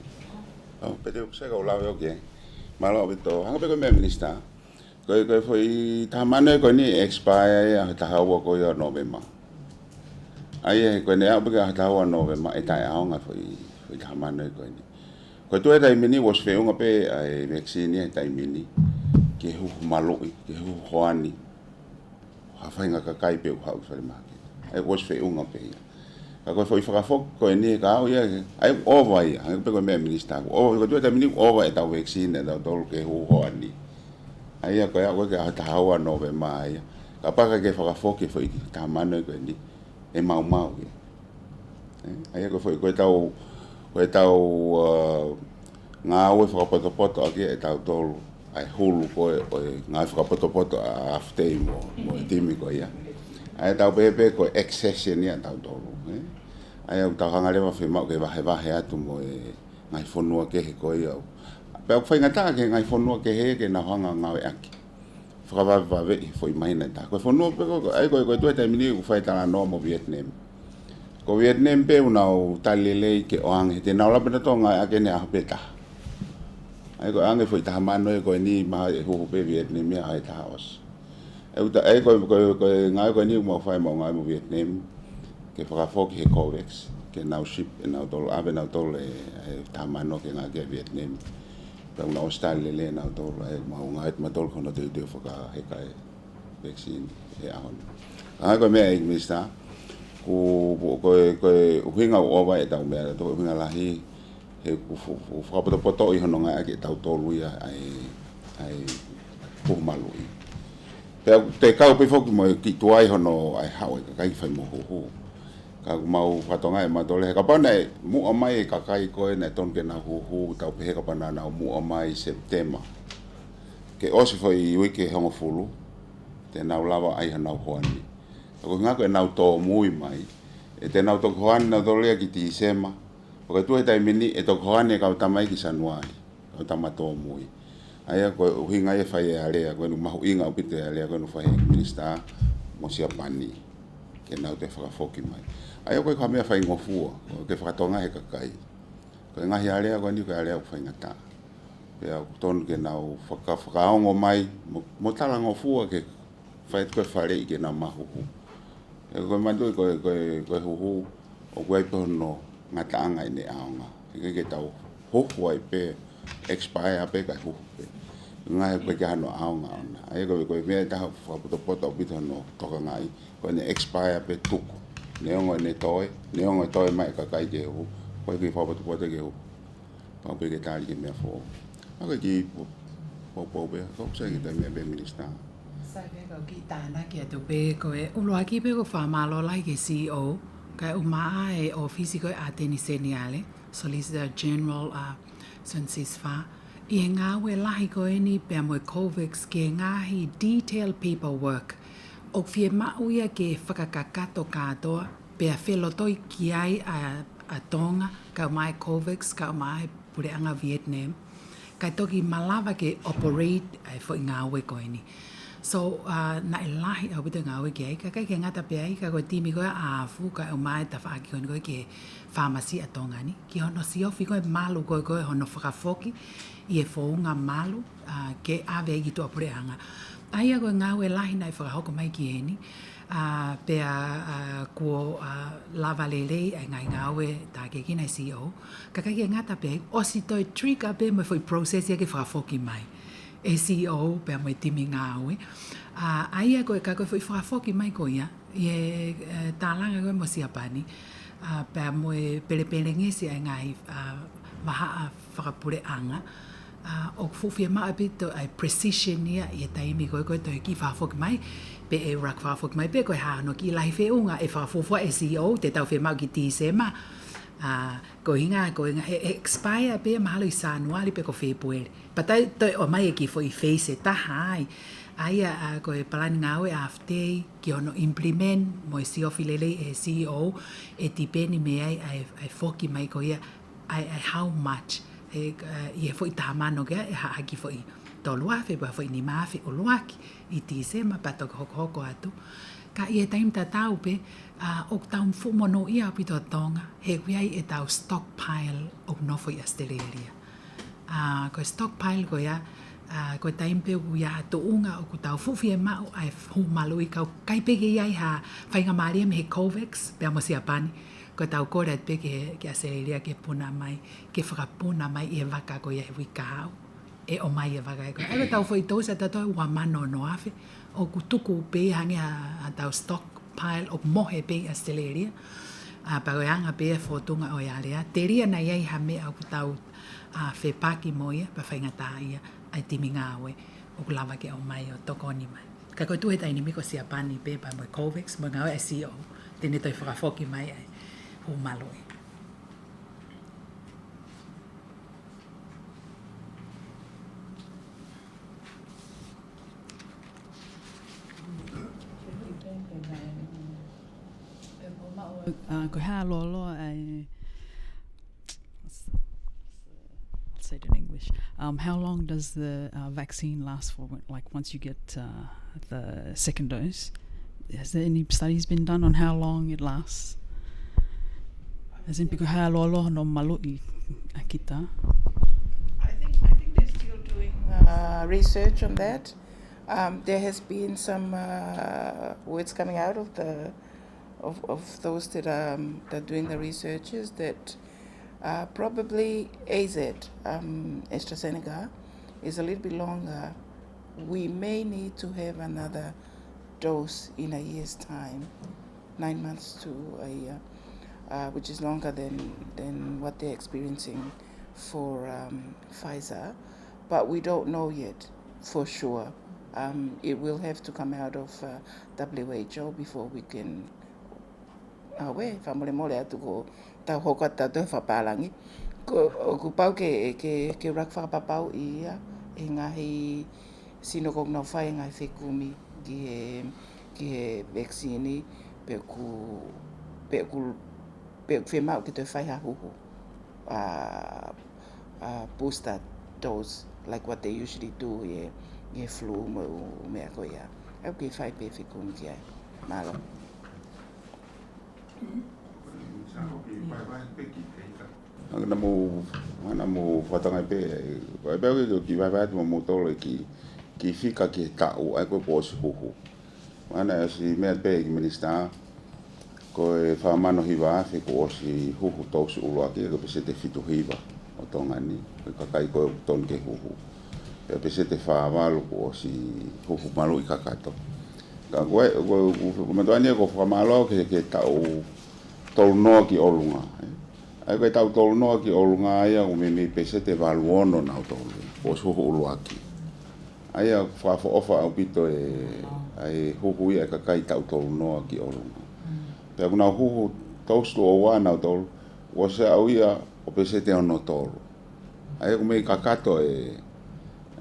ʻO, pea te u seka ʻo lave ʻo ki ai. Mālō ʻaupito. Hanga pē ko e meʻa Minisitā. Ko e, ko e foʻi taha mano ko eni expire ia he taha ua ko ia ʻo Nōvema. ʻA ia ko eni ʻe aʻu pē ki he taha ua Nōvema ʻe taʻeʻaonga foʻi, foʻi taha mano ko eni. Ko e tuʻu he taimi ni, ʻosi feʻunga pē ʻa e vaccine he taimi ni ke huhu maluʻi, ke huhu hoa ni ha faʻahinga kakai pē ʻoku haʻu ki falemahaki. ʻA ia ʻosi feʻunga pē ia. Ka ko e foʻi fakafoki ko eni ka ʻoku ʻi ai, ʻa ia ʻoku ova ia, hangē pē ko e meʻa Minisitā, ʻoku ova, ko e tuʻu he taimi ni ʻoku ova ʻetau vaccine ʻatautolu ke huhu hoa ni. ʻA ia ko e aʻu ko ē ki he taha ua Nōvema ia. Kapau ʻe ʻikai ke fakafoki e foʻi taha mano ko eni, ʻe maumau ia. ʻE, ʻa ia ko e foʻi, ko ʻetau, ko ʻetau, uh, ngāue fakapotopoto ʻaki ʻe tautolu ʻa e hulu ko ē ʻo e ngāue fakapotopoto ʻa Afutei mo, mo e timi ko ia. ʻA ia tau pehē pē ko e excess ia ʻatautolu, ē. ʻA ia ʻoku tau hanga leva fiemaʻu ke vahevahe atu mo e ngaahi fonua kehe ko ia. Pea ʻoku faingataʻa ki he ngaahi fonua kehe ke nau hanga ngāueʻaki. Fakavavevave he foʻi māhina ʻe taha. Ko e fonua pē ko, ʻa ia ko e, ko e tuʻu he taimi ni ʻoku fai talanoa mo Vietnam. Ko Vietnam pē ʻoku nau tali lelei ke ʻoange, he te nau lava pē ʻo ngāueʻaki ʻene ʻaho pē taha. ʻA ia ko e ʻoange foʻi taha mano ko eni mahalo ʻe huhu pē Vietnam ia he taha ʻosi. ʻE uta, ʻa ia ko, ko, ko e ngāue ko eni ʻoku mau fai mau ngāue mo Vietnam. Ke fakafoki he COVAX, ke nau ship, ʻe nautolu, ʻave nautolu e, e taha mano ke ngāueʻaki ʻe Vietnam. Pea ʻoku nau ʻosi tali lelei ʻe nautolu, ʻa ia mau ngāue ʻe mautolu ko hono teuteu fakaheka e vaccine he ʻaho ni. Ka ko e meʻa ʻEiki Minisitā, ko, ko, ko e, ko e ʻuhinga ʻoku ova ʻetau meʻa, ko e ʻuhinga lahi, he ʻoku fu-, fu-, fakapotopotoʻi hono ngāueʻaki ʻe tautolu ia ʻa e, ʻa e huhu maluʻi. Pea ʻoku toe kau pē foki mo e kiʻi tuai hono ʻai haʻu e kakai fai mo huhu. Ka ʻoku mau fakatokangaʻi ʻe mautolu he kapau naʻe muʻa mai e kakai ko ē naʻe tonu ke nau huhu, tau pehē kapau naʻa nau muʻa mai Sepitema. Ke ʻosi foʻi uike hongofulu, te nau lava ʻai honau hoa ni. Ka ko e ʻuhinga ko ʻenau tōmui mai, ʻe te nau toki hoa ni nautolu ia ki Tīsema. Pea ko e tuʻu he taimi ni ʻe toki hoa ni e kau tama ia ki Sānuali, kau tama tōmui. ʻA ia ko e ʻuhinga ia e fai e alea, ko ʻene mahuʻinga ʻaupito e alea, ko ʻene fai ʻe he Minisitā mo Siapani. Ke nau toe fakafoki mai. ʻA ia ko e ka meʻa faingofua, ko e ke fakatokangaʻi he kakai. Ko e ngaahi alea ko eni ko e alea ʻoku faingataʻa. Pea ʻoku tonu ke nau faka-, fakaongo mai, mo, mo talangofua ke fai ko e faleʻi ke nau mahuhu. He ko e manatuʻi ko e, ko e, ko e huhu, ʻoku ʻi ai pē hono ngataʻanga ʻene ʻaonga. He ʻikai ke tau huhu ai pē Expire pē kae huhu pē. Ngaahi ʻoku ʻikai ke ʻi ai hano ʻaonga ʻona. ʻA ia ko e, ko e meʻa ʻe taha ʻoku fakapotopoto ʻaupito hono tokangaʻi. Ko ʻene expire pē tuku. Neongo ʻene toe, neongo ʻene toe mai e kakai ke huhu. Ko e kiʻi fakapotopoto ke huhu. Pau pē ke tali ki he meʻa foʻou. ʻA ia ko e kiʻi pou-, poupou pē. Ko e sai ke toe meʻa pē Minisitā. Sai pē kau kiʻi tānaki atu pē ko e ʻuluaki pē ko e fakamālō lahi ki he C E O. Kae ʻumaʻā e ʻōfisi ko e ʻAteni Seniale, Solicitor General, uh, San Sisfa. ʻI he ngāue lahi ko eni pea mo e COVAX ki he ngaahi detail paperwork. ʻOku fiemaʻu ia ke fakakakato kātoa, pea felotoi ki ai ʻa, ʻa Tonga, kae ʻumaʻā e COVAX, kae ʻumaʻā e puleʻanga Vietnam. Kae toki malava ke operate ʻa e foʻi ngāue ko eni. So, uh, naʻe lahi ʻaupito e ngāue ki ai, kae ʻikai ke ngata pē ai, ka ko e timi ko ē ʻa Afu, kae ʻumaʻā e tafaʻaki ko eni ko ē ki he fāmasi ʻa Tonga ni. Ki hono siofi ko e malu ko ē ko ē hono fakafoki ʻi he founga malu, uh, ke ʻave ai ki tuʻapuleʻanga. ʻA ia ko e ngāue lahi naʻe fakahoko mai ki heni, uh, pea, uh, kuo, uh, lava lelei ʻa e ngaahi ngāue tākiekina ʻe he C E O. Kae ʻikai ke ngata pē ai, ʻosi toe trigger pē mo e foʻi process ia ke fakafoki mai ʻe he C E O pea mo e timi ngāue. Uh, ʻa ia ko e ka ko e foʻi fakafoki mai ko ia, ʻi he, eh, tālanga ko ē mo Siapani, uh, pea mo e pelepelengesi ʻa e ngaahi, uh, vahaʻa fakapuleʻanga, uh, ʻoku fuʻu fiemaʻu ʻaupito ʻa e precision ia ʻi he taimi ko ē ko e toe kiʻi fakafoki mai, pe ʻe ʻuluaki fakafoki mai, pe ko e hā hono kiʻi lahi feʻunga ʻe fakafuofua ʻe he C E O, te tau fiemaʻu ki Tīsema, uh, ko e ʻuhinga, ko e ʻuhinga, ʻe, ʻe expire pē mahalo ʻi Sānuali pe ko Fēpueli. Pea toe, toe ʻomai e kiʻi foʻi phase ʻe taha ai. ʻA ia, uh, ko e palani ngāue ʻa Afutei, ki hono implement mo e siofi lelei ʻe he C E O, ʻe tipeni mei ai ʻa e, ʻa e foki mai ko ia, ʻa e, ʻa e how much, ʻe, uh, ʻi he foʻi taha mano ko ia, ʻe haʻaki foʻi tolu afe, pe foʻi nima afe ʻuluaki ʻi Tīsema, pea toki hokohoko atu. Ka ʻi he taimi tatau pē, uh, ʻoku tau fuʻu monūʻia ʻaupito ʻa Tonga, he ʻoku ʻi ai ʻetau stockpile ʻoku nofo ʻi ʻAositelēlia. Uh, ko e stockpile ko ia, uh, ko e taimi pē ʻoku ʻi ai ha tuʻunga ʻoku tau fuʻu fiemaʻu ʻa e hū maluʻi, ka ʻoku ʻikai pē ke ʻi ai ha faingamālie mei he COVAX, pea mo Siapani, ko ʻetau kole atu pē ki he, ki ʻAositelēlia ke puna mai, ke fakapuna mai ʻi he vaka ko ia he uike kahaʻu. ʻE ʻomai e vaka ē ko ia. ʻA ia ko ʻetau foʻi tousi ʻatautolu ua mano ono afe, ʻoku tuku pē ia hangē ha, ha tau stockpile ʻoku mohe pē ʻi ʻAositelēlia. Uh, pea ko e anga pē e fōtunga ʻo e alea. Telia naʻa ʻi ai ha meʻa ʻoku tau, uh, fepaki mo ia, pea faingataʻaʻia ʻa e timi ngāue ʻoku lava ke ʻomai ʻo tokoni mai. Ka ko e tuʻu he taimi ni ko Siapani pē pea mo e COVAX, mo e ngāue ʻa e C E O, te ne toe fakafoki mai ʻa e hū maluʻi. Uh, ko e hā loloa ai, I'll say it in English. Um, how long does the, uh, vaccine last for? Like, once you get, uh, the second dose, has there any studies been done on how long it lasts? As in, pe ko e hā loloa hono maluʻi ʻa kita? I think, I think they're still doing, uh, research on that. Um, there has been some, uh, words coming out of the, of, of those that, um, that are doing the researches that, uh, probably A Z, um, AstraZeneca, is a little bit longer. We may need to have another dose in a year's time, nine months to a year, uh, which is longer than, than what they're experiencing for, um, Pfizer. But we don't know yet for sure. Um, it will have to come out of, uh, W H O before we can, uh, we, fakamolemole atu ko tau hoko atu ʻo fakapālangi. Ko, ʻoku pau ke, ke, ke ʻuluaki fakapapauʻi ia ʻe he ngaahi sino ko ē ʻoku nau fai e ngaahi fekumi ki he, ki he vaccine, pe ʻoku, pe ʻoku, pe ʻoku fiemaʻu ke toe fai ha huhu, uh, uh, booster dose, like what they usually do ʻi he, ʻi he flu mo e ʻū meʻa ko ia. ʻOku kei fai pē fekumi ki ai. Mālō. Naʻa mou, naʻa mou fakatanga pē, ʻe pē ke kiʻi vaivai atu mo moutolu e kiʻi, kiʻi fika ki he taʻu, ʻa ia ko e kuo ʻosi huhu. Naʻe ʻosi meʻa pē ki he Minisitā, ko e fā mano hiva afe kuo ʻosi huhu tousi ʻuluaki, ko e peseti ʻe fitu hiva. ʻo Tonga ni, ko e kakai ko ē ʻoku tonu ke huhu. Pea peseti ʻe fā valu kuo ʻosi huhu maluʻi kakato. Ka ko e, ko e, ko e, ko e matuʻa ni ko e fakamālō ki he, ki he taʻu tolu noa ki ʻolunga, ē. ʻA ia ko e taʻu tolu noa ki ʻolunga ia ʻoku meimei peseti ʻe valu ono nautolu, kuo ʻosi huhu ʻuluaki. ʻA ia fakaʻofoʻofa ʻaupito e, ʻa e huhu ia e kakai taʻu tolu noa ki ʻolunga. Pea kuo nau huhu tausi ua nautolu, kuo ʻosi aʻu ia ʻo peseti ʻe ono tolu. ʻA ia ʻoku meimei kakato e,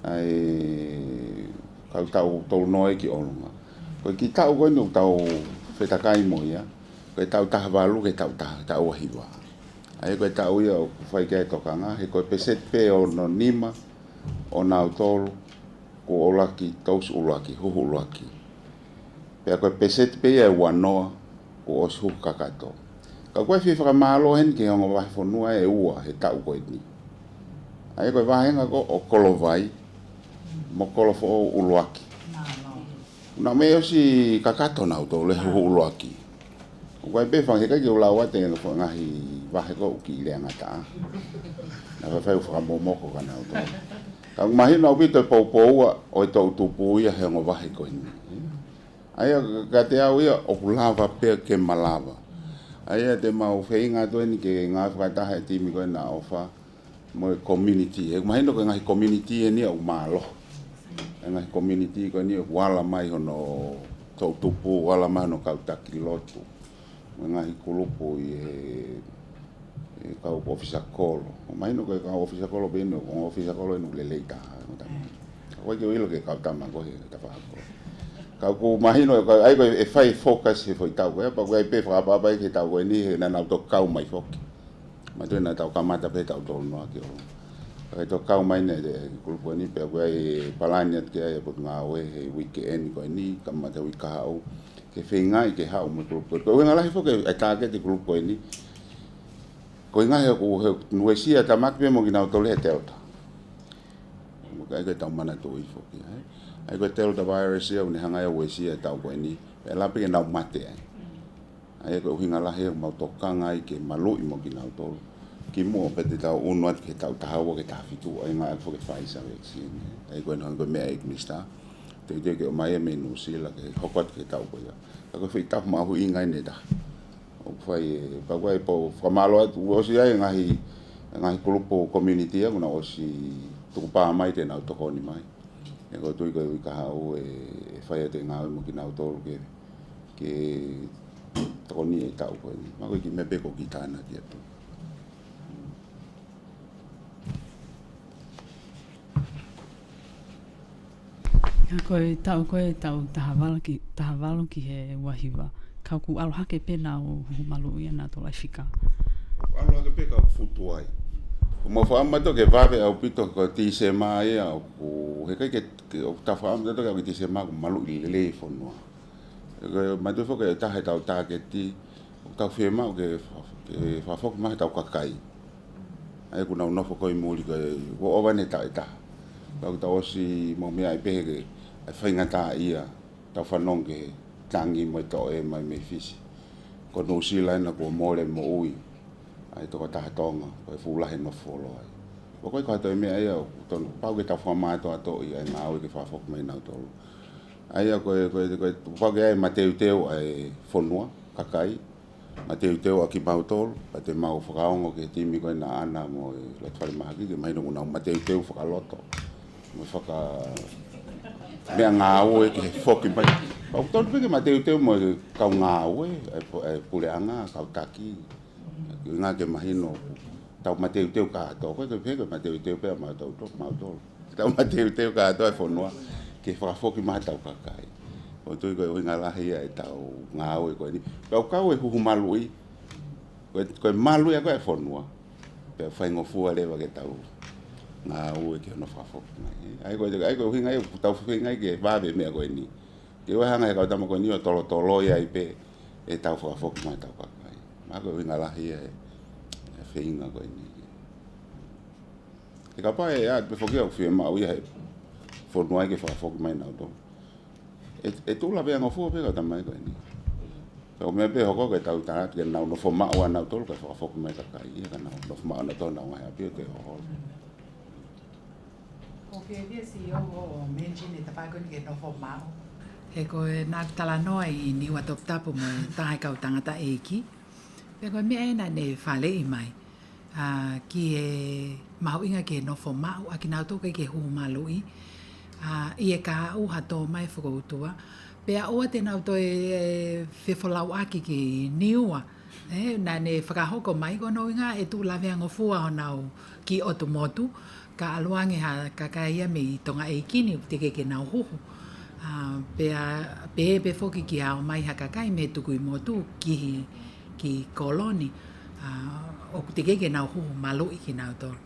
ʻa e kau taʻu tolu noa ia ki ʻolunga. Ko e kiʻi taʻu ko eni ʻoku tau fetakai mo ia, ko e taʻu taha valu ki he taʻu taha, taʻu ua hiva. ʻA ia ko e taʻu ia ʻoku fai ki ai e tokanga, he ko e peseti pē ʻe ono nima ʻo nautolu kuo ʻuluaki tausi ʻuluaki, huhu ʻuluaki. Pea ko e peseti pē ia ʻe ua noa kuo ʻosi huhu kakato. Ka ko e fie fakamālō heni ki he ongo vahefonua ʻe ua he taʻu ko eni. ʻA ia ko e vāhenga ko ē ʻo Kolovai mo Kolofoʻou ʻuluaki. Naʻa mei ʻosi kakato nautolu he huhu ʻuluaki. ʻOku ʻi ai pē fanga, heʻikai ke u lau atu e ngaahi vahe ko ē ʻoku kiʻi leangataʻa. Naʻa faifai ʻo fakamomoko kia nautolu. Ka ʻoku mahino ʻaupito e poupou ʻa e toʻutupu ia he ongo vahe ko eni. ʻA ia kiate au ia ʻoku lava pē ke malava. ʻA ia te mau feinga atu eni ke ngāue fakataha e timi ko ē naʻa ʻofa mo e community. He ʻoku mahino ko e ngaahi community eni ia ʻoku mālohi. E ngaahi community ko eni ʻoku ala mai hono toʻutupu, ala mai hono kau taki lotu. Mo e ngaahi kulupu ʻi he, he kau ʻōfisa kolo. ʻOku mahino ko e kau ʻōfisa kolo pē eni, ko e ʻōfisa kolo eni ʻoku lelei taha, ʻoku tama. ʻOku ʻikai ke u ʻilo ki he kau tama ko ē he tafaʻaki ko ē. Ka ʻoku mahino, ka ʻoku ʻi ai ko e fai focus he foʻi taʻu ko ē, pea ʻoku ʻi ai pē fakaʻapaʻapa ki he taʻu ko eni, he naʻa nau toki kau mai foki. Manatuʻi naʻa tau kamata pē taʻu tolu noa ki ʻolunga. Ka ʻi ai e toki kau mai eni e kulupu eni, pea ʻoku ʻi ai e palani atu ki ai e potungāue he uike eni ko eni, kamata uike kahaʻu, ke feingaʻi ke haʻu mo e kulupu. Ko e ʻuhinga lahi foki e tāketi e kulupu ko eni, ko e ngaahi ʻoku, he ʻoku nau uesia e tamaki pē mo kinautolu he Delta. ʻOku ʻikai ke tau manatuʻi foki, ē. ʻA ia ko e Delta virus ia ʻoku ne hanga ia ʻo uesia e taʻu ko eni, pea ʻe lava pē ke nau mate ai. ʻA ia ko e ʻuhinga lahi ʻoku mau tokanga ai ke maluʻi mo kinautolu. Kimuʻa pea te tau ʻunu atu ki he taʻu taha ua ki he taha fitu, ʻa ia ngāueʻaki foki e Pfizer vaccine, ē. ʻA ia ko eni hangē ko e meʻa ʻa e Minisitā, teuteu ke ʻomai ia mei Nuʻusila ke hoko atu ki he taʻu ko ia. Ka ko e foʻi taʻu mahuʻinga eni ʻe taha. ʻOku fai e, pea ʻoku ʻi ai e pau fakamālō atu, ʻoku ʻosi ʻi ai e ngaahi, ngaahi kulupu community ia, kuo nau ʻosi tukupā mai te nau tokoni mai. ʻE, ʻoku ou tui ko e uike kahaʻu ʻe, ʻe fai atu e ngāue mo kinautolu ke, ke tokoni e taʻu ko eni. Ma ko e kiʻi meʻa pē ko ē ke tānaki atu. Ka ko e taʻu ko ē, taʻu taha valu ki, taha valu ki he ua hiva. Ka ʻoku ʻalu hake pē naʻa nau huhu maluʻi ʻa nautolu ʻa e fika. ʻAlu hake pē ka ʻoku futu ai. ʻOku mau fakaʻamu atu ke vave ʻaupito ko Tīsema ia ʻoku, heʻikai ke, ke, ʻoku tau fakaʻamu atu ke ʻalu ki Tīsema ʻoku maluʻi lelei e fonua. Ko e manatuʻi foki e taha e tau tāketi, ʻoku tau fiemaʻu ke fa-, ke fakafoki mai ha tau kakai. ʻA ia kuo nau nofo ko ē ʻi muli ko ē, ʻoku ʻova eni e taʻu ʻe taha. Ka ʻoku tau ʻosi mo e meʻa ʻi pehē ke, ʻa e faingataʻaʻia, tau fanongo ki he tangi mo e toʻe mai mei Fisi. Ko Nuʻusila ena kuo mole moʻui ʻa e tokotaha Tonga, ko e fuʻu lahi e nofo fuoloa ai. ʻOku ʻikai ko ha toe meʻa ia, ʻoku tonu, pau ke tau fakamātoatoʻi ʻa e ngāue ke fakafoki mai nautolu. ʻA ia ko e, ko e, ko e, pau ke ʻi ai e mateuteu ʻa e fonua, kakai, mateuteu ʻa kimautolu, pea te mau fakaongo ki he timi ko ē naʻa na mo e Lotofale Mahaki, ke mahino ʻoku nau mateuteu fakaloto. Mo e faka-, meʻangāue ke foki mai. Pea ʻoku tonu pē ke mateuteu mo e kau ngāue, ʻa e pu-, ʻa e puleʻanga, kau taki. Ke ngā ke mahino, tau mateuteu kātoa, ko e ke pehē ke mateuteu pē ʻa mautolu, mautolu. Tau mateuteu kātoa e fonua, ke fakafoki mai ha tau kakai. ʻOku ou tui ko e ʻuhinga lahi ia e tau ngāue ko eni. Pea ʻoku kau e huhu maluʻi, ko e, ko e maluʻi ʻa ko ē e fonua. Pea faingofua leva ke tau ngāue ki hono fakafoki mai. ʻA ia ko e, ʻa ia ko e ʻuhinga ia ʻoku tau feinga ai ke vave e meʻa ko eni. Ke ʻoua ʻe hanga ʻe he kau tama ko eni ʻo tolotoloi ai pē e tau fakafoki mai e tau kakai. Ma ko e ʻuhinga lahi ia e, e feinga ko eni. He kapau ʻe ʻai pē foki ʻoku fiemaʻu ia he fonua ia ke fakafoki mai nautolu. ʻE, ʻe tuʻu laveangofua pē kau tama ko eni. Ko e meʻa pē ʻe hoko ko e tau tala atu ke nau nofo maʻu ʻa nautolu kae fakafoki mai e kakai ia ke nau nofo maʻu ʻa nautolu ʻenau ngaahi ʻapi ʻo ke hoholo. Ko e fiefia si o mention e tafaʻaki ko eni ke nofo maʻu. He ko e naʻa ku talanoa ʻi Niua Toputapu mo e taha e kau tangataʻeiki. Pea ko e meʻa ena ne faleʻi mai. ʻA, ki he mahuʻinga ke nofo maʻu ʻa kinautolu ʻikai ke huhu maluʻi. ʻA, ʻi he kahaʻu ha tō mai fokoutua. Pea ʻoua te nau toe, ē, fefolauʻaki ki Niua. Ē, naʻa ne fakahoko mai ko hono ʻuhinga ʻe tuʻu laveangofua honau kiʻi ʻotu motu. Ka ʻalu ange ha kakai ia mei Tonga ʻEiki ni ʻoku teʻeki ke nau huhu. ʻA, pea, pehē pē foki ki he ō mai ha kakai mei he tukui motu ki he, ki Koloni. ʻA, ʻoku teʻeki ke nau huhu maluʻi kinautolu.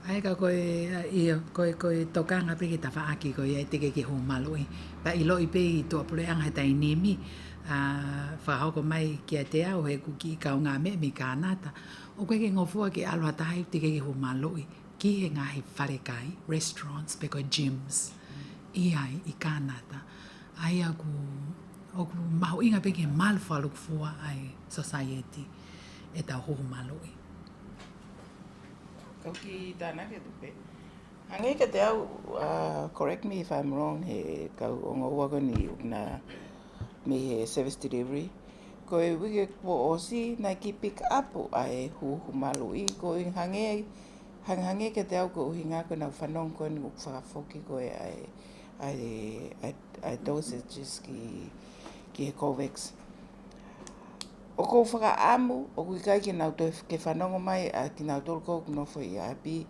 ʻA ia ka ko e, ʻa, ʻio, ko e, ko e tokanga pē ki he tafaʻaki ko ia ʻe teʻeki ke huhu maluʻi. Pea ʻiloʻi pē ʻi tuʻapuleʻanga he taimi ni, ʻa, fakahoko mai kiate au he ʻeku kiʻi kaungāmeʻa mei Kānata. ʻOku ʻikai ke ngofua ke ʻalu ha taha ʻe teʻeki ke huhu maluʻi ki he ngaahi falekai, restaurants, pe ko e gyms. ʻI ai, ʻi Kānata. ʻA ia ʻoku, ʻoku mahuʻinga pē ke malu fakalūkufua ʻa e society ʻetau huhu maluʻi. Kau kiʻi tānaki atu pē. Hangē kiate au, uh, correct me if I'm wrong, he kau ongo ua ko eni ʻoku na mei he service delivery. Ko e uike kuo ʻosi naʻe kiʻi pick up ʻa e huhu maluʻi, ko e hangē, hang-, hangē kiate au ko e ʻuhinga ko ʻenau fanongo ko eni ʻoku fakafoki ko ē ʻa e, ʻa e, ʻa e, ʻa e dosages ki, ki he COVAX. ʻOku ou fakaʻamu, ʻoku ʻikai ke nau toe ke fanongo mai ʻa kinautolu ko ē ʻoku nofo ʻi ʻapi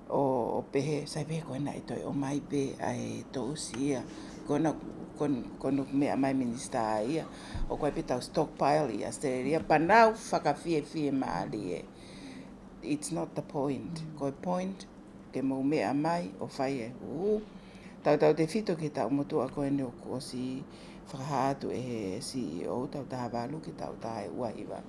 ʻo, ʻo pehē, sai pē ko ena ʻe toe ʻomai pē ʻa e tousi ia. Ko ena, ko en-, ko ena ʻoku meʻa mai minisitā ia. ʻOku ʻi ai pē ʻetau stockpile ʻi Australia, pea nau fakafiefie mālie. It's not the point. Ko e point, ke mou meʻa mai ʻo fai e huhu. Tautautefito ki he taʻu motuʻa ko eni ʻoku ʻosi fakahā atu ʻe he C E O, taʻu taha valu ki he taʻu taha ua hiva.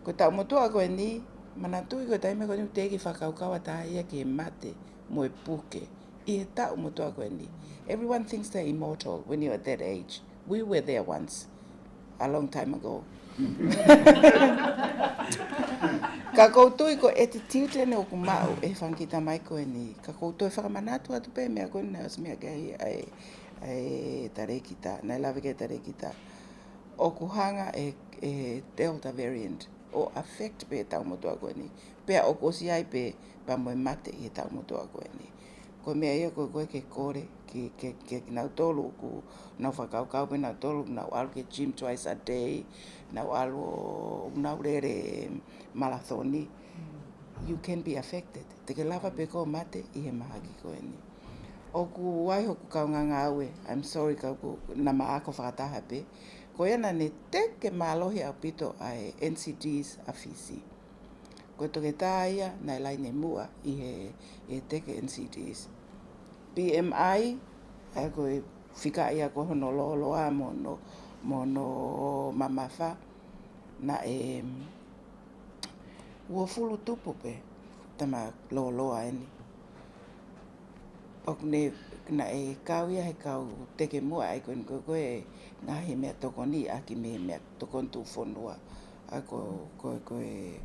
Ko e taʻu motuʻa ko eni, manatuʻi ko e taimi ko eni ʻoku teʻeki fakakaukau ʻa taha ia ki he mate mo e puke. ʻI he taʻu motuʻa ko eni. Everyone thinks they're immortal when you're at that age. We were there once. A long time ago. Ka ʻoku ou tui ko e attitude eni ʻoku maʻu ʻe he fanga kiʻi tamai ko eni. Ka ʻoku ou toe fakamanatu atu pē meʻa ko eni naʻe ʻosi meʻa ki ai ʻa e, ʻa e talēkita, naʻe lave ki ai e talēkita. ʻOku hanga ʻe, ʻe Delta variant ʻo affect pē taʻu motuʻa ko eni. Pea ʻoku ʻosi ʻi ai pē pea mo e mate ʻi he taʻu motuʻa ko eni. Ko e meʻa ia ko ē ke kole, ki, ki, ki, kinautolu ʻoku nau fakakaukau pē nautolu, nau ʻalu ki he gym twice a day, nau ʻalu ʻo, nau lele marathon. You can be affected. Te ke lava pē koe ʻo mate ʻi he mahaki ko eni. ʻOku ʻi ai hoku kaungāngāue, I'm sorry ka ʻoku na ma ako fakataha pē. Ko ia naʻa ne teke mālohi ʻaupito ʻa e N C Ds ʻa Fisi. Ko e toketā ia naʻe laine muʻa ʻi he, ʻi he teke N C Ds. B M I, ʻa ia ko e fika ia ko hono lōloa mo hono, mo hono mamafa, naʻe uofulu tupu pē, tama lōloa eni. ʻOku ne, naʻe kau ia he kau teke muʻa ʻa e ko eni ko e, ko e ngaahi meʻatokoni ʻaki mei he meʻatokoni tuʻufonua. ʻA ia ko, ko, ko e,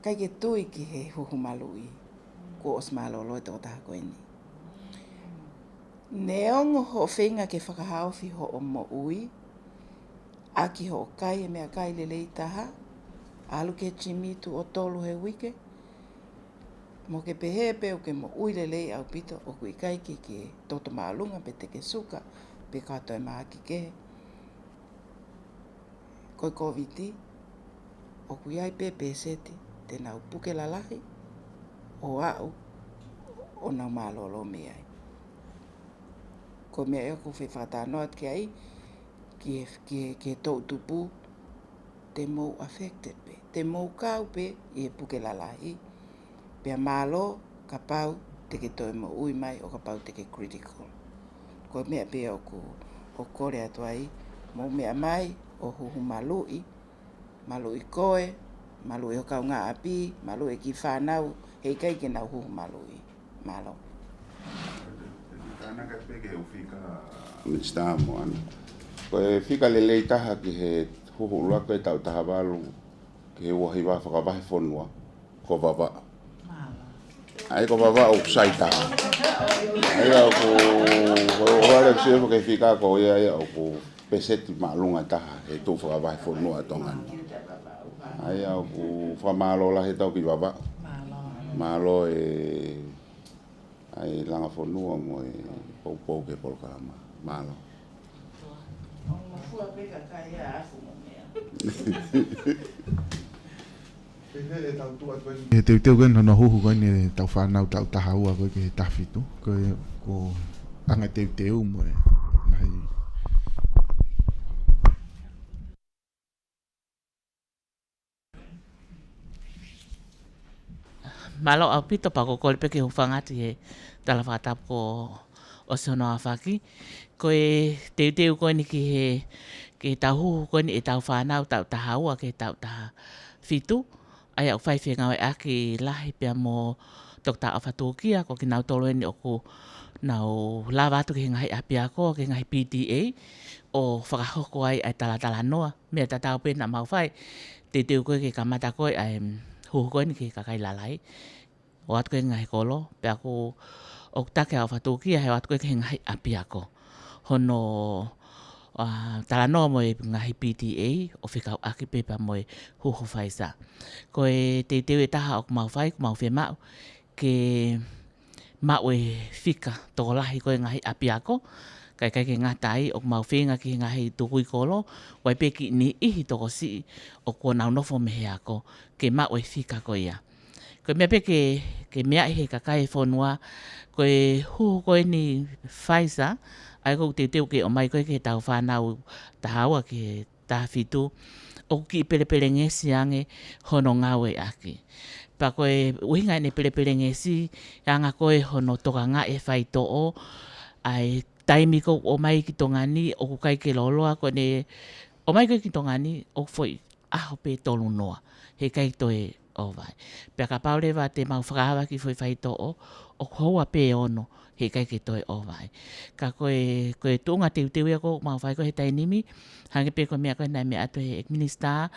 ʻikai ke tui ki he huhu maluʻi, kuo ʻosi mālōlō e tokotaha ko eni. Neongo hoʻo feinga ke fakahaofi hoʻo moʻui, ʻaki hoʻo kai e meʻakai lelei taha, ʻalu ki he gym tuʻo tolu he uike, mo ke pehē pē ʻoku ke moʻui lelei ʻaupito, ʻoku ʻikai ke ke toto māʻolunga pe teke suka, pe kau toe mahaki kehe. Ko e Kōviti, ʻoku ʻi ai pē pēseti te nau puke lalahi, ʻo aʻu, ʻo nau mālōlō mei ai. Ko e meʻa ia ʻoku ou fie fakatalanoa atu ki ai, ki he, ki he, ki he toʻutupu, te mou affected pē, te mou kau pē ʻi he puke lalahi, pea mālō kapau te ke toe moʻui mai ʻo kapau te ke critical. Ko e meʻa pē ʻoku, ʻoku ou kole atu ai, mou meʻa mai ʻo huhu maluʻi, maluʻi koe, maluʻi ho kaungāʻapi, maluʻi e kiʻi fānau, heʻikai ke nau huhu maluʻi. Mālō. Tānaki pē ki he ʻū fika, Minisitā Moana. Ko e fika lelei taha ki he huhu ʻuluaki ʻo e taʻu taha valu ki he ua hiva fakavahefonua, ko Vavaʻu. ʻA ia ko Vavaʻu ʻoku sai taha. ʻA ia ʻoku, ko e ʻohovale ʻoku sio ki he fika ko ia, ʻa ia ʻoku peseti māʻolunga taha he tuʻu fakavahefonua ʻa Tonga ni. ʻA ia ʻoku fakamālō lahi ʻetau ki Vavaʻu. Mālō e ʻa e langa fonua mo e poupou ki he polokalama. Mālō. He teuteu ko eni hono huhu ko eni ʻetau fānau taʻu taha ua ko ē ki he taha fitu. Ko e, ko e anga teuteu mo e ngaahi Mālō ʻaupito, pea ko e kole pē ke u hūfanga atu he tala fakatapu kuo ʻosi hono aofaki. Ko e teuteu ko eni ki he, ki heʻetau huhu ko eni ʻetau fānau taʻu taha ua ki he taʻu taha fitu. ʻA ia ʻoku fai fengāueʻaki lahi pea mo Toketā ʻOfa Tūkia, ko kinautolu eni ʻoku nau lava atu ki he ngaahi ʻapiako, ki he ngaahi P T A, ʻo fakahoko ai ʻa e talatalanoa. Meʻa tatau pē naʻa mau fai, teuteu ko ē ke kamata ko ē ʻa e, mm, huhu ko eni ki he kakai lalahi. ʻOatu ko ē ki he ngaahi kolo, pea ʻoku, ʻoku taki ʻa ʻOfa Tūkia he ʻoatu ko ē ki he ngaahi ʻapiako. Hono, ʻa, talanoa mo e ngaahi P T A, ʻo fekauʻaki pē pea mo e huhu Pfizer. Ko e teuteu ʻe taha ʻoku mau fai, ʻoku mau fiemaʻu ke maʻu e fika tokolahi ko ē ngaahi ʻapiako, kae ʻikai ke ngata ai, ʻoku mau feinga ki he ngaahi tukui kolo, ʻoku ʻi ai pē kiʻi niʻihi tokosiʻi ʻoku nau nofo mei he ako, ke maʻu e fika ko ia. Ko e meʻa pē ke, ke meaʻi he kakai e fonua, ko e huhu ko eni Pfizer, ʻa ia ʻoku teuteu ke ʻomai ko ē ki heʻetau fānau taha ua ki he taha fitu, ʻoku kiʻi pelepelengesi ange hono ngāueʻaki. Pea ko e ʻuhinga ʻene pelepelengesi, ʻa e anga ko ē hono tokangaʻi e faitoʻo, ʻa e taimi ko ē ʻoku ʻomai ki Tonga ni, ʻoku ʻikai ke lōloa ko ʻene ʻomai ko ē ki Tonga ni, ʻoku foʻi ʻaho pē tolu noa, heʻikai toe ʻova ai. Pea kapau leva te mau fakaava ki he foʻi faitoʻo, ʻoku houa pē ono, heʻikai ke toe ʻova ai. Ka ko e, ko e tuʻunga teuteu ia ʻoku mau fai ko ē he taimi ni, hangē pē ko e meʻa ko ē naʻe meʻa atu ʻe he ʻEiki Minisitā,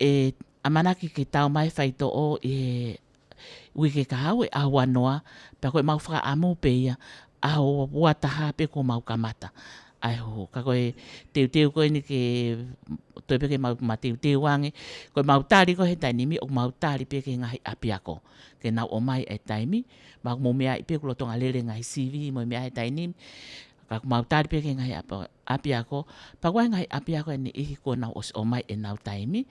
ʻe ʻamanaki ke tau mai faitoʻo ʻi he uike kahaʻu ʻe ʻaho ua noa, pea ko ʻemau fakaʻamu pē ia, ʻaho ua taha pē kuo mau kamata ʻa e huhu. Ka ko e teuteu ko eni ke toe pē ke mau mateuteu ange, ko ʻemau tali ko ē he taimi ni, ʻoku mau tali pē ki he ngaahi ʻapiako ke nau ʻomai ʻa e taimi, pea ʻoku mou meaʻi pē ʻoku lolotonga lele ngaahi sivi mo e meʻa he taimi ni, ka ʻoku mau tali pē ki he ngaahi ʻapi-, ʻapiako, pea ko e ngaahi ʻapiako ʻe niʻihi kuo nau ʻosi ʻomai ʻenau taimi,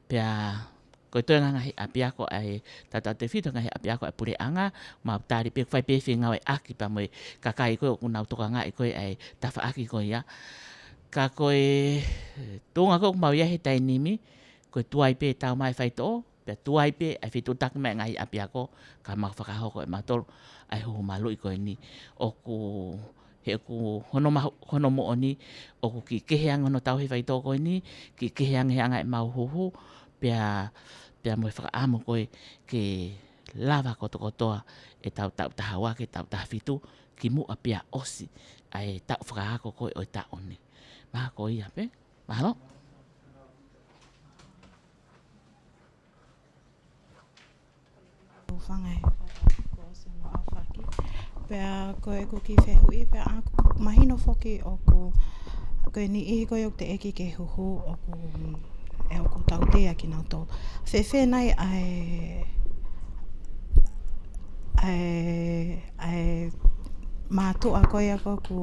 pea ko e toenga ngaahi ʻapiako ʻa e taʻu taha fitu, ngaahi ʻapiako ʻa e puleʻanga, mau tali pē, fai pē fengāueʻaki pea mo e kakai ko ē ʻoku nau tokangaʻi ko ē ʻa e tafaʻaki ko ia. Ka ko e tuʻunga ko ē ʻoku mau ʻi ai he taimi ni, ko e tuai pē tau mai faitoʻo, pea tuai pē ʻa e fetuʻutaki mai ngaahi ʻapiako, ka mau fakahoko ʻe mautolu ʻa e huhu maluʻi ko eni. ʻOku, he ʻoku hono mahu-, hono moʻoni, ʻoku kiʻi kehe ange hono tauhi faitoʻo ko eni, kiʻi kehe ange he anga ʻemau huhu, pea, pea mo e fakaʻamu ko ē ke lava kotokotoa ʻetau taʻu taha ua ki he taʻu taha fitu, kimuʻa pea ʻosi ʻa e taʻu fakaako ko ē ʻo e taʻu ni. Mahalo ko ia pē. Mahalo. Hūfanga he kuo ʻosi hono aofaki. Pea ko ʻeku kiʻi fehuʻi, pea ʻoku mahino foki ʻoku, ko e niʻihi ko ē ʻoku teʻeki ke huhu ʻoku, ʻe ʻoku tautea kinautolu. Fēfē nai ʻa e, ʻa e, ʻa e mātuʻa ko ia ko ē ʻoku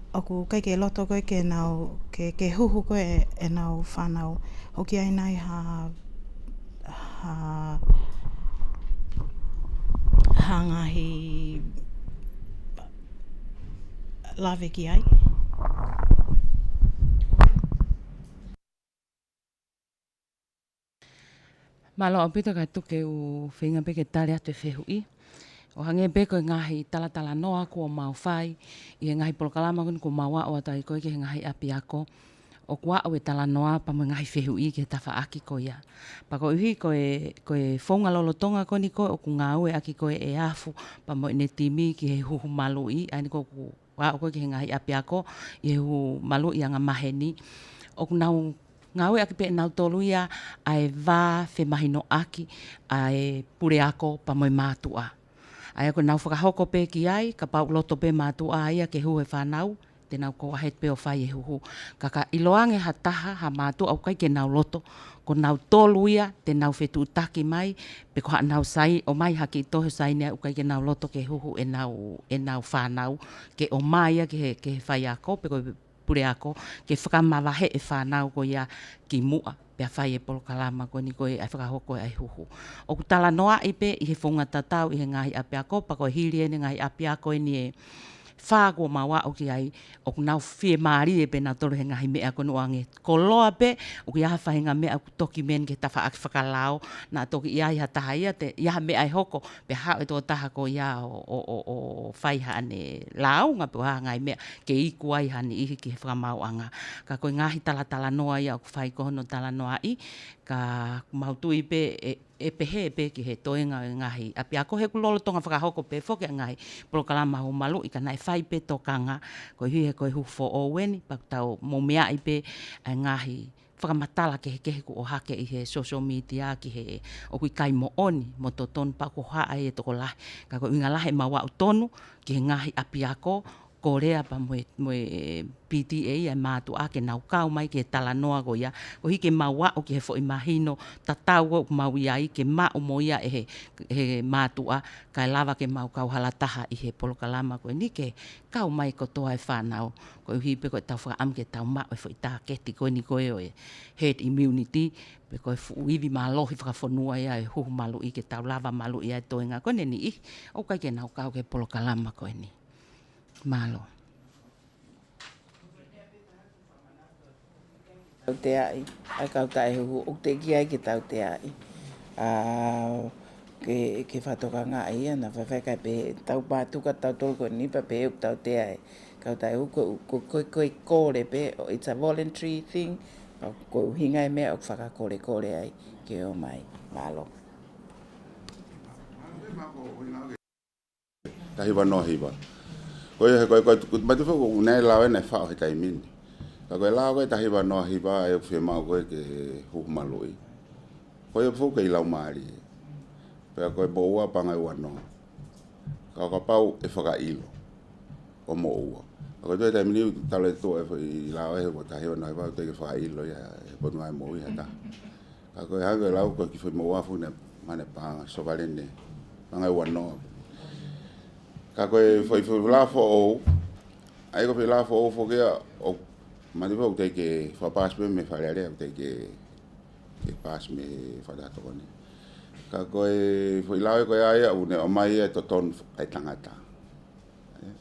ʻoku ʻikai ke loto ko ē ke nau, ke, ke huhu ko ē ʻenau fānau. ʻOku ʻi ai nai ha, ha, ha ngaahi lave ki ai? Mālō ʻaupito, kae tuku ke u feinga pē ke tali atu e fehuʻi. ʻO hangē pē ko e ngaahi talatalanoa kuo mau fai ʻi he ngaahi polokalama ko eni kuo mau aʻu atu ai ko ē ki he ngaahi ʻapiako. ʻoku aʻu e talanoa pea mo e ngaahi fehuʻi ki he tafaʻaki ko ia. Pea koeʻuhi ko e, ko e founga lolotonga ko eni ko ē ʻoku ngāueʻaki ko ē ʻe Afu pea mo ʻene timi ki he huhu maluʻi, ʻa eni ko ē ʻoku aʻu ko ē ki he ngaahi ʻapiako ʻi he huhu maluʻi angamaheni. ʻOku nau ngāueʻaki pē ʻe nautolu ia ʻa e vā femahinoʻaki ʻa e puleako pea mo e mātuʻa. ʻA ia ko ʻenau fakahoko pē ki ai, kapau ʻoku loto pē mātuʻa ia ke huhu e fānau, te nau kau ahead pē ʻo fai e huhu. Ka ka ʻiloange ha taha, ha mātuʻa ʻoku ʻikai ke nau loto, ko nautolu ia te nau fetuʻutaki mai, pe ko haʻanau sai, ʻomai ha kiʻi tohi ʻo saini ʻoku ʻikai ke nau loto ke huhu ʻenau, ʻenau fānau, ke ʻomai ia ki he, ki he faiako, pe ko e puleako, ke fakamavaheʻi e fānau ko ia kimuʻa, pea fai e polokalama ko eni ko ē ʻa e fakahoko ʻa e huhu. ʻOku talanoaʻi pē ʻi he founga tatau ʻi he ngaahi ʻapiako, pea ko e hili ʻeni e ngaahi ʻapiako ʻeni ʻe fā kuo mau aʻu ki ai, ʻoku nau fiemālie pē nautolu he ngaahi meʻa ko eni ʻoange. Koloa pē, ʻoku ʻi ai ha faʻahinga meʻa ʻoku toki meni ki he tafaʻaki fakalao, naʻa toki ʻi ai ha taha ia, te, ʻi ai ha meʻa ʻe hoko, pea haʻu e tokotaha ko ia ʻo, ʻo, ʻo, ʻo fai haʻane lāunga pe ko ha ngaahi meʻa, ke iku ai ha niʻihi ki he fakamaauʻanga. Ka ko e ngaahi talatalanoa ia ʻoku fai ko hono talanoaʻi, ka ʻoku mau tui pē ʻe, ʻe pehē pē ki he toenga ʻo e ngaahi ʻapiako he ʻoku lolotonga fakahoko pē foki ʻa e ngaahi polokalama huhu maluʻi ka naʻe fai pē tokanga koeʻuhi he ko e huhu foʻou ʻeni, pea ʻoku tau mou meaʻi pē ʻa e ngaahi fakamatala kehekehe kuo ʻohake ʻi he social media ki he ʻoku ʻikai moʻoni mo totonu pea ʻoku ʻohake ai e tokolahi. Ka ko e ʻuhinga lahi ʻemau aʻu tonu ki he ngaahi ʻapiako, Kolea pea mo e, mo e P T A ʻa e mātuʻa ke nau kau mai ki he talanoa ko ia. Koeʻuhi ke mau aʻu ki he foʻi mahino tatau ʻoku mau ʻi ai ke maʻu mo ia ʻe he, he mātuʻa, kae lava ke mau kau hala taha ʻi he polokalama ko eni ke kau mai kotoa e fānau. Koeʻuhi pē ko ʻetau fakaʻamu ke tau maʻu e foʻi tāketi ko eni ko ē ʻo e herd immunity, pe ko e fuʻu ivi mālohi fakafonua ia e huhu maluʻi ke tau lava maluʻi ʻa e toenga ko eni e niʻihi ʻoku ʻikai ke nau kau ki he polokalama ko eni. Mālō. Tauteaʻi, ʻa e kau taʻehuhu, ʻoku teʻeki ai ke tauteaʻi. ʻA, ke, ke fakatokangaʻi ia, naʻa faifai kae pē, tau pātuka tautolu ko eni pea pē ʻoku tauteaʻi. Kau taʻehuhu, ko, ko, ko, ko e kole pē, it's a voluntary thing, ka ko e ʻuhinga e meʻa ʻoku fakakolekole ai, ke ō mai. Mālō. Taha hiva noa hiva. Ko ia he ko e, ko e, ko e, matu fo ko e ʻuhinga e lao ʻeni ʻe faʻo he taimi ni. Ka ko e lao ko e taha hiva noa hiva ʻe fiemaʻu ko ē ke huhu maluʻi. Ko ia fo ke ʻi laumālie. Pea ko e moʻua pangai ua noa. Ka kapau ʻe fakaʻilo ʻo moʻua. Ka ko e toe taimi ni tala e toe foʻi lao ʻe he ko e taha hiva noa hiva ʻoku teʻeki fakaʻilo ia he Potungāue Moʻui ha taha. Ka ko e hangē ko e lau ko e kiʻi foʻi moʻua fo naʻe, mane panga sovalene, pangai ua noa. Ka ko e foʻi, foʻi lao foʻou, ʻa ia ko e foʻi lao foʻou foki ia, ʻoku, mani fo ʻoku teʻeki fakapaasi pē mei Fale Alea, ʻoku teʻeki ke paasi mei Fakataha Tokoni. Ka ko e foʻi lao ē ko ia ia, ʻoku ne ʻomai e totonu ʻa e tangata.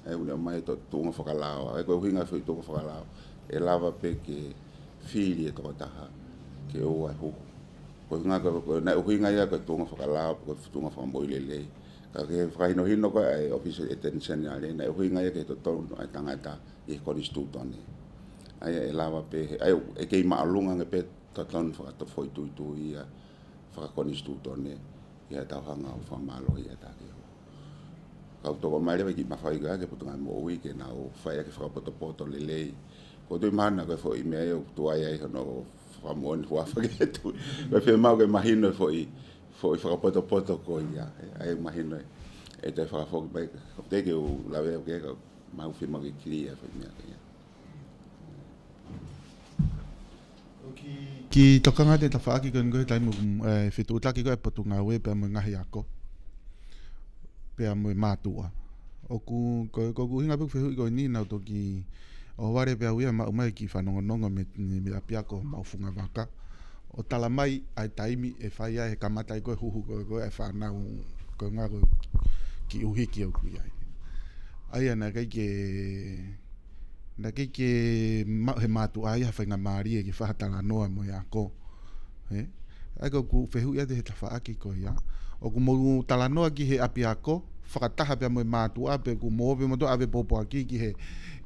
ʻE, ʻoku ne ʻomai e to-, tuʻunga fakalao. ʻE ko e ʻuhinga e foʻi tuʻunga fakalao. ʻE lava pē ke fili e tokotaha ke ʻoua ʻe huhu. Ko e ʻuhinga ko, ko, naʻe ʻuhinga ia ko e tuʻunga fakalao, ko e tuʻunga fakamoʻui lelei. Ka ke fakahinohino ko ē ʻa e ʻOfisi ʻo e ʻAteni Seniale, naʻe ʻuhinga ia ke totonu ʻa e tangata ʻi he konisitūtone. ʻA ia ʻe lava pē, he, ʻa ia ʻe kei māʻolunga ange pē totonu fakatofoʻituitui ia fakakonisitūtone, ʻi heʻetau hanga ʻo fakamālohiʻi ʻa e takiho. Kau toko mai leva ki he mafai ko ē ki he Potungāue Moʻui ke nau fai ʻaki e fakapotopoto lelei. Ko e tui mahalo ko e foʻi meʻa ia ʻoku tuai ai hono fakamoʻoni huafa ki he tui. Ko e fiemaʻu ke mahino e foʻi, foʻi fakapotopoto ko ia. ʻA ia mahino ē. ʻE toe fakafoki mai. Ko e teʻeki ke u lave au ke ka mau fiemaʻu ke clear e foʻi meʻa ko ia. Ki, ki tokanga atu e tafaʻaki ko eni ko ē he taimi ʻoku, ē, fetuʻutaki ko ē e Potungāue pea mo e ngaahi ako. Pea mo e mātuʻa. ʻOku, ko, ko ʻeku ʻuhinga pē ʻeku fehuʻi ko eni naʻa ku toki ʻohovale pē au ia maʻu mai e kiʻi fanongonongo mei, mei ʻapiako Maʻufungavaka. ʻO tala mai ʻa e taimi ʻe fai ai he kamata ai ko ē huhu ko ē, ko ē ʻa e fānau ko ē ngā ko ē kiʻi ʻuhiki ʻoku ʻi ai. ʻA ia naʻe ʻikai ke, naʻe ʻikai ke maʻu he mātuʻa ia ha faingamālie ke fai ha talanoa mo e ako. Ē? ʻA ia ko ʻeku fehuʻi atu he tafaʻaki ko ia. ʻOku mou talanoa ki he ʻapiako, fakataha pea mo e mātuʻa, pe ʻoku mou ō pē moutolu ʻave pōpoaki ki he,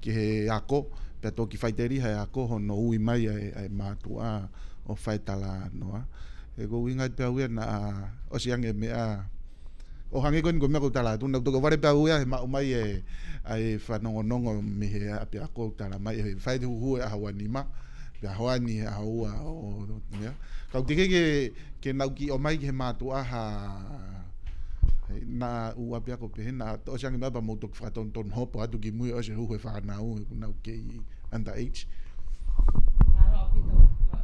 ki he ako, Pea toki faʻiteliha e ako hono ui mai ʻa e, ʻa e mātuʻa ʻo fai e talanoa. He ko e ʻuhinga pē ia naʻa, ʻosi ange meʻa, ʻo hangē ko eni ko e meʻa ko e tala atu, naʻa ku toki ʻohovale pē au ia he maʻu mai e, ʻa e fanongonongo mei he ʻapiako ʻo tala mai, he fai e huhu he ʻaho ua nima, pea ʻaho ua ni he ʻaho ua ʻo, ia. Kau ke ke, ke, ke nau kiʻi ʻomai ki he mātuʻa ha, he naʻa ʻū ʻapiako pehē, naʻa ʻosi ange meʻa pea mou toki fakatonutonu hopo atu ki mui ʻosi e huhu e fānau, he ʻoku nau kei underage.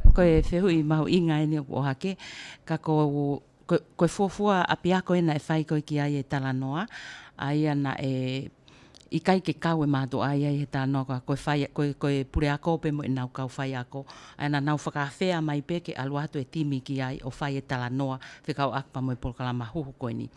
Ko e fehuʻi mahuʻinga eni ʻoku ʻohake, ka ko, ko, ko e fuofua ʻapiako ena ʻe fai ko ē ki ai e talanoa, ʻa ia naʻe ʻikai ke kau e mātuʻa ia ʻi he talanoa, ka ko e fai, ko e, ko e puleako pē mo ʻenau kau faiako. ʻA ia naʻa nau fakaafea mai pē ke ʻalu atu e timi ki ai ʻo fai e talanoa fekauʻaki pea mo e polokalama huhu ko eni.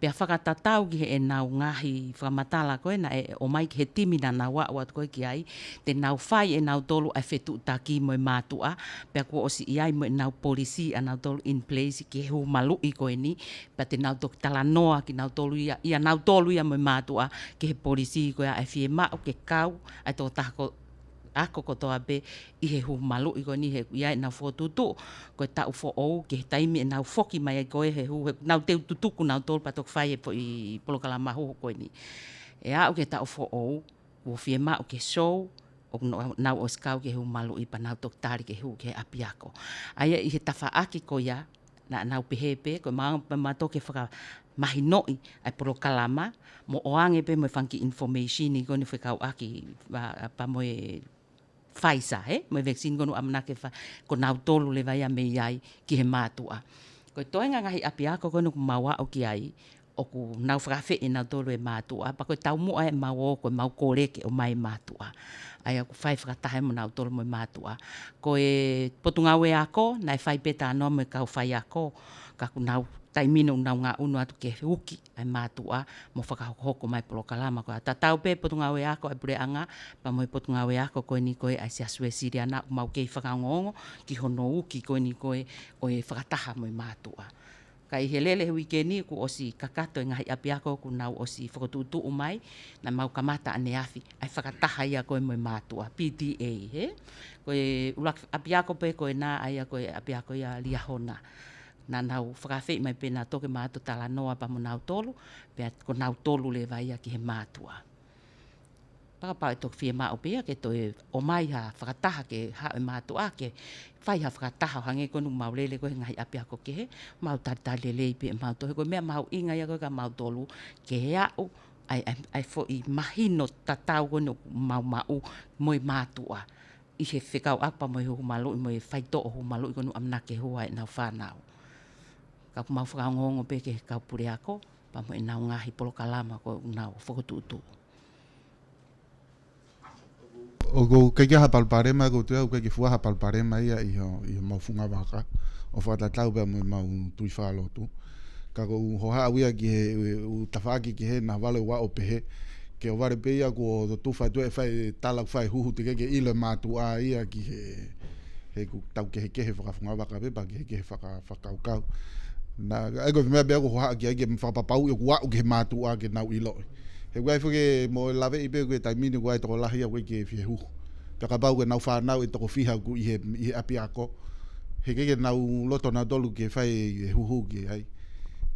Pea fakatatau ki heʻenau ngaahi fakamatala ko ē naʻe ʻomai ki he timi naʻa nau aʻu atu ko ē ki ai, te nau fai ʻe nautolu ʻa e fetuʻutaki mo e mātuʻa, pea kuo ʻosi ʻi ai mo ʻenau polisi ʻanautolu in place ki he huhu maluʻi ko eni, pea te nau toki talanoa kinautolu ia, ʻia nautolu ia mo e mātuʻa ki he polisi ko ia ʻa e fiemaʻu ke kau ʻa e tokotaha ko, ako kotoa pē ʻi he huhu maluʻi ko eni he ʻoku ʻi ai ʻenau fokotuʻutuʻu, ko e taʻu foʻou ki he taimi ʻenau foki mai ai ko ē he huhu, he ʻoku nau teu tutuku nautolu pea toki fai e foʻi polokalama huhu ko eni. ʻE aʻu ki he taʻu foʻou, kuo fiemaʻu ke show, ʻoku nau, nau ʻosi kau ki he huhu maluʻi pea nau toki tali ke huhu ki he ʻapiako. ʻA ia ʻi he tafaʻaki ko ia, naʻa nau pehē pē, ko e maʻu, maʻu toki fakamahinoʻi ʻa e polokalama, mo ʻoange pē mo e fanga kiʻi information ko eni fekauʻaki, ʻa, pea mo e Pfizer, he? Mo e vaccine ko eni ʻamanaki fa, ko nautolu leva ia mei ai ki he mātuʻa. Ko e toenga ngaahi ʻapiako ko eni ʻoku mau aʻu ki ai, ʻoku nau fakaafeʻi ʻe nautolu e mātuʻa, pea ko e taumuʻa ʻemau ō, ko ʻemau kole ke ʻomai e mātuʻa. ʻA ia ʻoku fai fakataha mo nautolu mo e mātuʻa. Ko e Potungāue Ako, naʻe fai pē talanoa mo e kau faiako, ka ʻoku nau taimi ni ʻoku nau ngaʻunu atu ke uki ʻa e mātuʻa mo fakahokohoko mai e polokalama. Ko ia tatau pē Potungāue Ako ʻa e puleʻanga, pea mo e Potungāue Ako ko eni ko ē ʻa e Siasi Uēsiliana, ʻoku mau kei fakaongoongo ki hono uki ko eni ko ē ʻo e fakataha mo e mātuʻa. Ka ʻi he lele he uike ni kuo ʻosi kakato e ngaahi ʻapiako kuo nau ʻosi fokotuʻutuʻu mai, naʻa mau kamata ʻaneafi ʻa e fakataha ia ko ē mo e mātuʻa, P T A, he? Ko e ʻuluaki ʻapiako pē ko ena ʻa ia ko e ʻapiako ia Liahona. Naʻa nau fakaafeʻi mai pē naʻa toki maʻu atu talanoa pea mo nautolu, pea ko nautolu leva ia ki he mātuʻa. Pea kapau ʻe toki fiemaʻu pē ia ke toe ʻomai ha fakataha ke haʻu e mātuʻa ke fai ha fakataha ʻo hangē ko eni ʻoku mau lele ko ē he ngaahi ʻapiako kehe, mau talitali lelei pē ʻemau tohi, ko e meʻa mahuʻinga ia ko ē kia mautolu ke aʻu ʻa e, ʻa e, ʻa e foʻi mahino tatau ko eni ʻoku mau maʻu mo e mātuʻa ʻi he fekauʻaki pea mo e huhu maluʻi mo e faitoʻo huhu maluʻi ko eni ʻoku ʻamanaki ke huhu ai ʻenau fānau. Ka ʻoku mau fakaongoongo pē ki he kau puleako pea mo ʻenau ngaahi polokalama ko ē ʻoku nau fokotuʻutuʻu. ʻOku ʻikai ke ʻi ai ha palopalema, ʻoku ou tui au ʻoku ʻikai ke fuʻu ʻi ai ha palopalema ia ʻi ho, ʻi homau fungavaka ʻo fakatatau pea mo ʻemau tui fakalotu. Ka ʻoku ou hohaʻa au ia ki he, ʻū tafaʻaki kehe naʻa vale ua ʻo pehē, ke ʻohovale pē ia kuo tufa atu e fai tala fai huhu teʻeki ke ʻilo e mātuʻa ia ki he, he ʻoku tau kehekehe fakafungavaka pē pea kehekehe faka, fakakaukau. Naʻa, ʻa ia ko e meʻa pē ʻoku ou hohaʻa ki ai ke fakapapauʻi ʻoku aʻu ki he mātuʻa ke nau ʻiloʻi. He ʻoku ʻi ai foki mo e laveʻi pē ko e taimi ni ʻoku ʻi ai e tokolahi ia ʻoku ʻikai ke fie huhu. Pea kapau ko ʻenau fānau ʻe toko fiha ʻoku ʻi he, ʻi he ʻapiako, he ʻikai ke nau loto nautolu ke fai e huhu ki ai.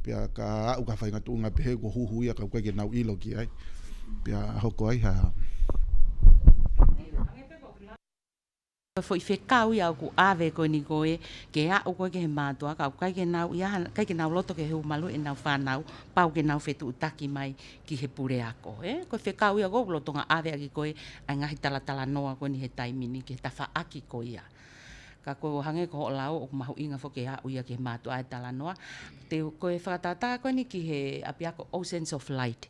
Pea ka aʻu ki ha faʻahinga tuʻunga pehē kuo huhu ia ka ʻoku ʻikai ke nau ʻilo ki ai, pea hoko ai ha foʻi fekau ia ʻoku ʻave ko eni ko ē ke aʻu ko ē ki he mātuʻa, ka ʻoku ʻikai ke nau ʻi ai ha, ʻikai ke nau loto ke huhu maluʻi ʻenau fānau, pau ke nau fetuʻutaki mai ki he puleako, ē? Ko e fekau ia ʻoku ou lolotonga ʻave ʻaki ko ē ʻa e ngaahi talatalanoa ko eni he taimi ni ki he tafaʻaki ko ia. Ka ko e hangē ko hoʻo lau ʻoku mahuʻinga foki ke aʻu ia ki he mātuʻa e talanoa. Te u, ko e fakatātā ko eni ki he ʻapiako Oceans of Light.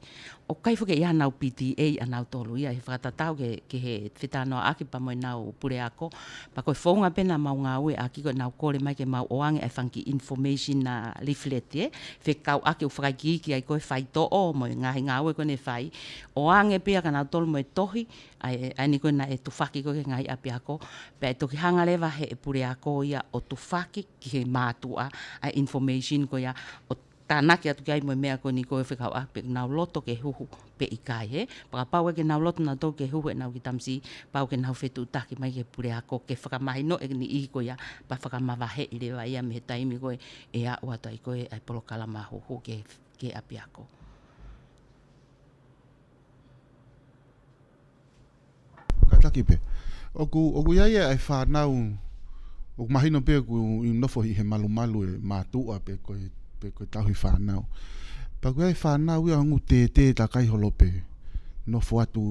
ʻOku ʻikai foki ʻi ai haʻanau P T A ʻanautolu ia he fakatatau ki he, ki he fetalanoaʻaki pea mo ʻenau puleako. Pea ko e founga pē naʻa mau ngāueʻaki ko ʻenau kole mai ke mau ʻoange ʻa e fanga kiʻi information ʻa e leaflet, ē? Fekauʻaki ʻoku fakaikiiki ai ko ē faitoʻo mo e ngaahi ngāue ko ē naʻe fai. ʻOange pē ia kia nautolu mo e tohi, ʻa e, ʻa eni ko ē naʻe tufaki ko ē ki he ngaahi ʻapiako. Pea ʻe toki hanga leva ʻe he puleako ia ʻo tufaki ki he mātuʻa ʻa e information ko ia ʻo tānaki atu ki ai mo e meʻa ko eni ko e fekauʻaki pe ʻoku nau loto ke huhu pe ʻikai, hē. Pea kapau ʻe ke nau loto nautolu ke huhu ʻenau kiʻi tamasiʻi, pau ke nau fetuʻutaki mai ki he puleako ke fakamahino e niʻihi ko ia, pea fakamavaheʻi leva ia mei he taimi ko ē ʻe aʻu atu ai ko ē ʻa e polokalama huhu ki he, ki he ʻapiako. Kātaki pē. ʻOku, ʻoku ʻi ai ʻa e fānau, ʻoku mahino pē ʻoku nau nofo ʻi he malumalu e mātuʻa pe ko e, pe ko e tauhi fānau. Pea ʻoku ʻi ai e fānau ia ʻoku tētē takai holo pē. Nofo atu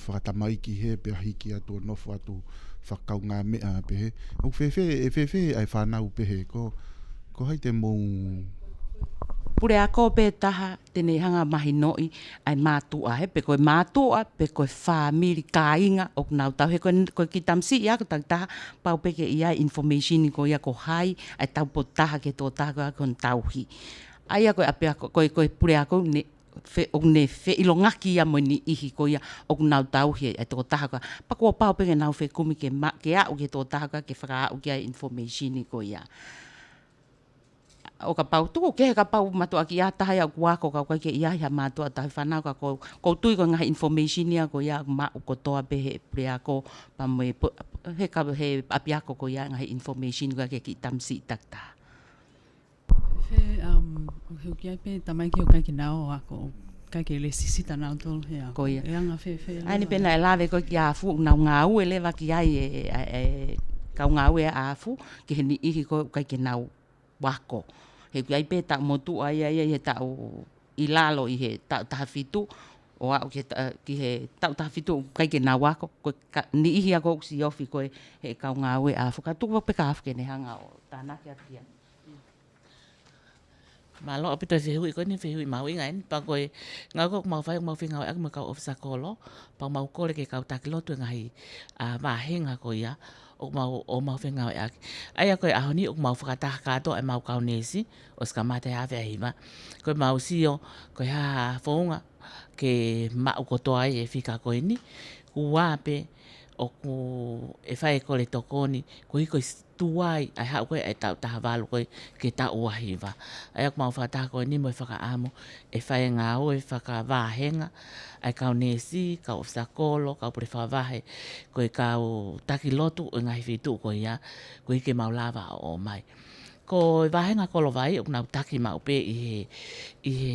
fakatamaiki hē pea hiki atu ʻo nofo atu fakakaungāmeʻa pehē. ʻOku fēfē, ʻe fēfē ʻa e fānau pehē ko, ko hai te mou Puleako pē taha te ne hanga mahinoʻi ʻa e mātuʻa, hē, pe ko e mātuʻa, pe ko e fāmili kāinga ʻoku nau tauhi, ko e, ko e kiʻi tamasiʻi ʻaku takitaha, pau pē ke ʻi ai e information ko ia ko hai ʻa e taupotu taha ki he tokotaha ko ia ʻoku ne tauhi. ʻA ia ko e ʻapiako, ko e, ko e puleako ne fe-, ʻoku ne feʻilongaki ia mo e niʻihi ko ia ʻoku nau tauhi ʻa e tokotaha ko ia. Pea kuo pau pē ke nau fekumi ke ma-, ke aʻu ki he tokotaha ko ia ke fakaaʻu ki ai e information ko ia. ʻO kapau tuku kehe kapau mātuʻa kiʻi taha ia ʻoku ako ka ʻoku ʻikai ke ʻi ai ha mātuʻa tauhi fānau ka ʻoku, ʻoku ou tui ko e ngaahi information ia ko ia ʻoku maʻu kotoa pē he puleako pea mo e pu-, he ka-, he ʻapiako ko ia ngaahi information ko ia ki he kiʻi tamasiʻi takitaha. Fēfē, um, ʻoku ʻi ai pē tamaiki ʻoku ʻikai ke nau ako, ʻikai ke lēsisita nautolu he ako. Ko ia. ʻE anga fēfē ʻa eni leva pē ia? Naʻe lave ko ē kia Afu, nau ngāue leva ki ai e, e, e, kau ngāue ʻa Afu, ki he niʻihi ko ē ʻoku ʻikai ke nau ako. He ʻoku ʻi ai pē taʻu motuʻa ia, ia, ʻi he taʻu ʻi lalo ʻi he taʻu taha fitu, ʻo aʻu ki he ta-, ki he taʻu taha fitu ʻoku ʻikai ke nau ako, ko e ka-, niʻihi ia ʻoku siofi ko ē he kau ngāue ʻa Afu. Ka tuku pē kia Afu ke ne hanga ʻo tānaki atu ia. Mālō ʻaupito e fehuʻi ko eni, fehuʻi mahuʻinga eni, pea ko e ngāue ko ē ʻoku mau fai, ʻoku mau fengāueʻaki mo e kau ʻōfisa kolo, pea mau kole ki he kau taki lotu e ngaahi, ʻa, vāhenga ko ia, ʻoku mau, ʻoku mau fengāueʻaki. ʻA ia ko e ʻaho ni ʻoku mau fakataha kātoa ʻemau kau neesi, ʻosi kamata he afe ʻa hiva. Ko ʻemau sio, ko e hā ha founga ke maʻu kotoa ai e fika ko eni, ʻoku ʻi ai pē ʻoku ʻe fai e kole tokoni, koeʻuhi ko e s-, tuai ʻa e haʻu ko ē ʻa e taʻu taha valu ko ē ki he taʻu ua hiva. ʻA ia ʻoku mau fakataha ko eni mo e fakaʻamu ʻe fai e ngāue fakavāhenga ʻa e kau neesi, kau ʻōfisa kolo, kau pule fakavahe, ko e kau taki lotu ʻo e ngaahi feituʻu ko ia, koeʻuhi ke mau lava ʻo ʻomai. Ko e vāhenga Kolovai, ʻoku nau taki maʻu pē ʻi he, ʻi he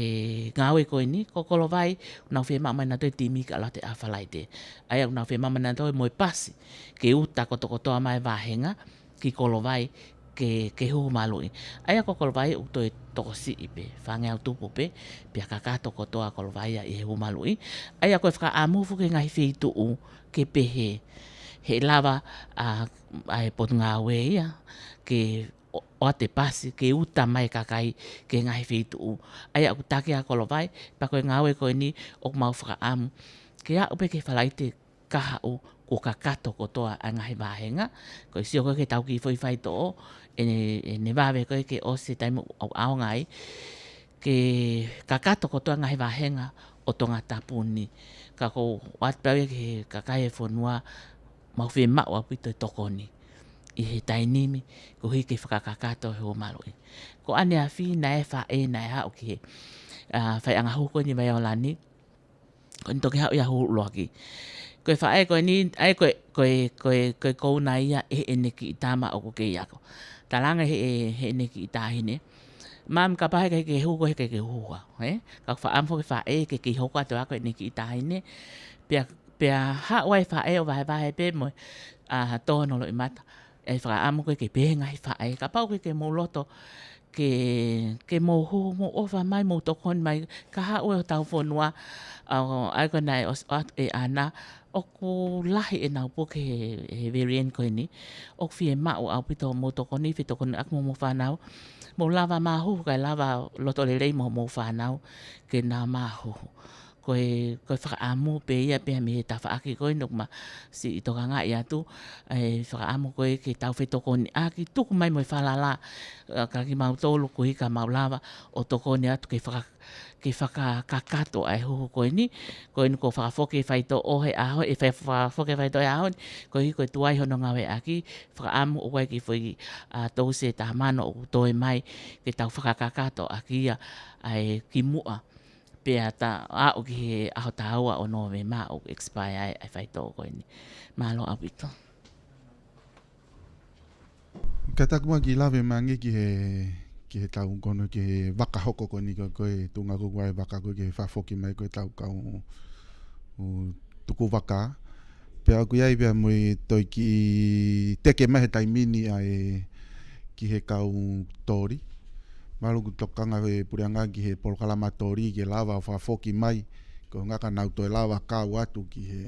ngāue ko eni, ko Kolovai, ʻoku nau fiemaʻu mai nautolu e timi ke ʻalu atu he ʻaho Falaite. ʻA ia ʻoku nau fiemaʻu mai nautolu mo e pasi, ke uta kotokotoa mai e vāhenga, ki Kolovai, ke, ke huhu maluʻi. ʻA ia ko Kolovai ʻoku toe tokosiʻi pē, fāngeau tupu pē, pea kakato kotoa Kolovai ia ʻi he huhu maluʻi. ʻA ia ko e fakaʻamu foki ki he ngaahi feituʻu, ke pehē, he lava ʻa, ʻa e potungāue ia, ke ʻo-, ʻoatu e pasi, ke uta mai e kakai ki he ngaahi feituʻu. ʻA ia ʻoku taki ʻa Kolovai, pea ko e ngāue ko eni ʻoku mau fakaʻamu ke aʻu pē ki he Falaite kahaʻu kuo kakato kotoa ʻa e ngaahi vāhenga. Ko e sio ko ē ki he tau kiʻi foʻi faitoʻo, ʻe ne, ʻe ne vave ko ē ke ʻosi e taimi ʻoku ʻaonga ai, ke kakato kotoa e ngaahi vāhenga ʻo Tongatapu ni. Ka ʻoku ou ʻoatu pē au ia ki he kakai e fonua, mau fiemaʻu ʻaupito e tokoni ʻi he taimi ni, koeʻuhi ke fakakakato e huhu maluʻi. Ko ʻaneafi naʻe faʻē naʻe haʻu ki he, ʻa, faiʻanga huhu ko eni Vaiolani, ko ʻene toki haʻu ia huhu ʻuluaki. Ko e faʻē ko eni, ʻa ia ko e, ko e, ko e, ko e kouna ia ʻe heʻene kiʻi tama ʻoku kei ako. Talaange ʻe he, heʻene kiʻi taʻahine, Mami, kapau he ʻikai ke huhu koe he ʻikai ke huhu au, ē? Ka ʻoku fakaʻamu foki e faʻē ke kei hoko atu ʻo ako ʻene kiʻi taʻahine. Pea, pea haʻu ai e faʻē ʻo vahevahe pē mo e, ʻa, tō hono loʻimata. ʻE fakaʻamu ko ē ke pehē ngaahi faʻē, kapau ʻoku ʻikai ke mou loto ke, ke mou huhu, mou ʻofa mai, mou tokoni mai, kahaʻu e hotau fonua, ʻa, ʻa ia ko ē naʻe ʻosi ʻoatu ʻe ʻAna, ʻoku lahi ʻenau puke he, he variant ko eni, ʻoku fiemaʻu ʻaupito hoʻomou tokoni, fetokoniʻaki mo hoʻomou fānau, mou lava mā huhu, kae lava loto lelei mo hoʻomou fānau, ke nau mā huhu. ko e, ko e fakaʻamu pē ia pea mei he tafaʻaki ko eni ʻoku ma siʻi tokangaʻi atu, ʻa e fakaʻamu ko ē ke tau fetokoniʻaki, tuku mai mo e falala, ʻa, ka kimautolu koeʻuhi ka mau lava ʻo tokoni atu ke faka-, ke fakakakato ʻa e huhu ko eni, ko eni ko e fakafoki e faitoʻo he ʻaho, ʻe fai fakafoki e faitoʻo he ʻaho ni, koeʻuhi ko e tuai hono ngāueʻaki, fakaʻamu ʻoku ʻi ai e kiʻi foʻi, ʻa, tousi ʻe taha mano ʻoku toe mai, ke tau fakakakato ʻaki ia, ʻa e kimuʻa. Pea ta aʻu ki he ʻaho taha ua ʻo Nōvema ʻoku expire ai ʻa e faitoʻo ko eni. Mālō ʻaupito. Ka taku mai kiʻi lave mai ange ki he, ki he tau kono, ki he vaka hoko ko eni ko, ko e tuʻunga ko ē ʻa e vaka ko ē ki he fakafoki mai ko ē ʻetau kau, ʻū, tuku vaka. Pea ʻoku ʻi ai pea mo e toe kiʻi teke mai he taimi ni ʻa e ki he kau toli. Mahalo ʻoku tokanga e puleʻanga ki he polokalama toli ke lava ʻo fakafoki mai. Ko e ʻuhinga ka nau toe lava kau atu ki he,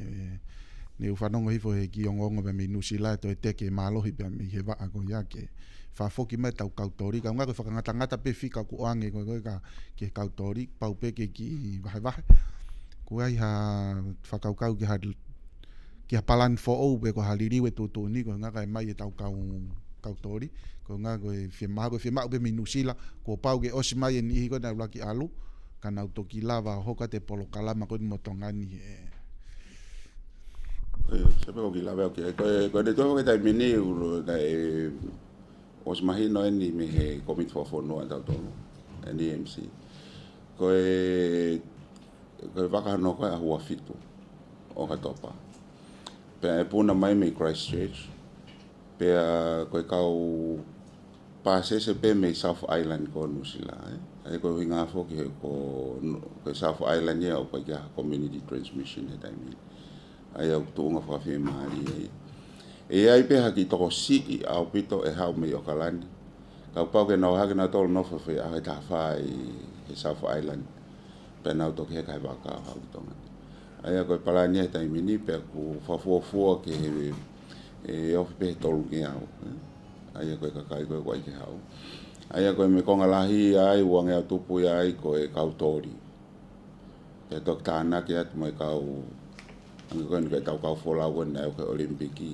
ne u fanongo hifo he kiʻi ongoongo pea mei Nuʻusila ʻe toe teke mālohi pea mei he vaʻa ko ia ke fakafoki mai ʻetau kau toli. Ka ʻuhinga ko e fakangatangata pē fika ʻoku ʻoange ko ē, ko ē ka ki he kau toli, pau pē ke kiʻi vahevahe. ʻOku ʻi ai ha fakakaukau ki ha, ki ha palani foʻou pe ko ha liliu e tuʻutuʻuni, ko e ʻuhinga kae ʻomai ʻetau kau, kau toli, ko e ʻuhinga ko e fiemaʻu, ko e fiemaʻu pē mei Nuʻusila, kuo pau ke ʻosi mai e niʻihi ko ē naʻe ʻuluaki ʻalu, ka nau toki lava ʻo hoko atu e polokalama ko eni mo Tonga ni ē. Ko e, se pē ʻoku kiʻi lave au ki ai. Ko e, ko e ne tuʻu he taimi ni, ʻoku, naʻe ʻosi mahino eni mei he Kōmiti Fakafonua ʻatautolu, ʻa e M C. Ko e, ko e vaka hono ko e ʻaho ua fitu ʻOkatopa. Pea ʻe puna mai mei Christchurch. Pea ko e kau pāsese pē mei South Island ko Nuʻusila, ē. ʻA ia ko e ʻuhinga foki he ko Nu-, ko e South Island ia ʻoku ʻikai ke ʻi ai ha community transmission he taimi ni. ʻA ia ʻoku tuʻunga fakafiemālie ia. ʻE ʻi ai pē ha kiʻi tokosiʻi ʻaupito ʻe haʻu mei ʻOkalani. Kapau ke nau hake nautolu ʻo nofo he ʻaho ʻe taha fā ʻi he South Island. Pea nau toki heka he vaka ʻo haʻu ki Tonga ni. ʻA ia ko e palani ia he taimi ni pea ʻoku fakafuofua ke he, ʻe ofi pē he tolungeau, ē. ʻA ia ko e kakai ko ē ʻoku ʻai ke haʻu. ʻA ia ko e meʻa konga lahi ia ai, uangeau tupu ia ai ko e kau toli. Pea toki tānaki atu mo e kau, hangē ko eni ko ʻetau kau folau ko eni naʻe ō ki he ʻOlimipiki.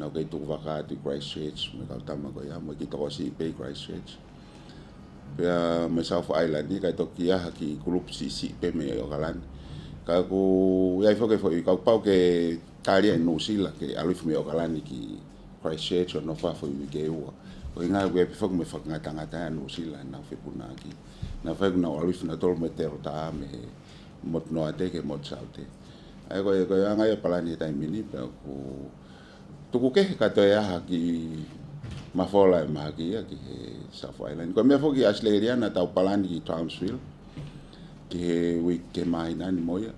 Nau kei tuku vaka atu ʻi Christchurch, mo e kau tama ko ia, mo e kiʻi tokosiʻi pē ʻi Christchurch. Pea mo e South Island, ʻikai toki ʻi ai ha kiʻi kulupu siʻisiʻi pē mei ʻOkalani. Ka ʻoku ʻi ai foki e foʻi, kapau ke tali ʻe Nuʻusila ke ʻalu hifo mei ʻOkalani ki Christchurch ʻo nofo foʻi uike ʻe ua. Ko e ʻuhinga ʻoku ʻi ai pē foki mo e fakangatangata ʻa Nuʻusila ʻenau fepunaʻaki. Naʻa faʻahinga nau ʻalu hifo nautolu mo e Delta mei he motu noate ki he motu saute. ʻA ia ko e, ko e anga ia e palani he taimi ni pea ʻoku tuku kehe ka toe ʻi ai ha kiʻi mafola ʻe mahaki ia ki he South Island. Ko e meʻa foki ʻAositelēlia naʻa tau palani ki Townsville ki he uike, ki he māhina ni mo ia.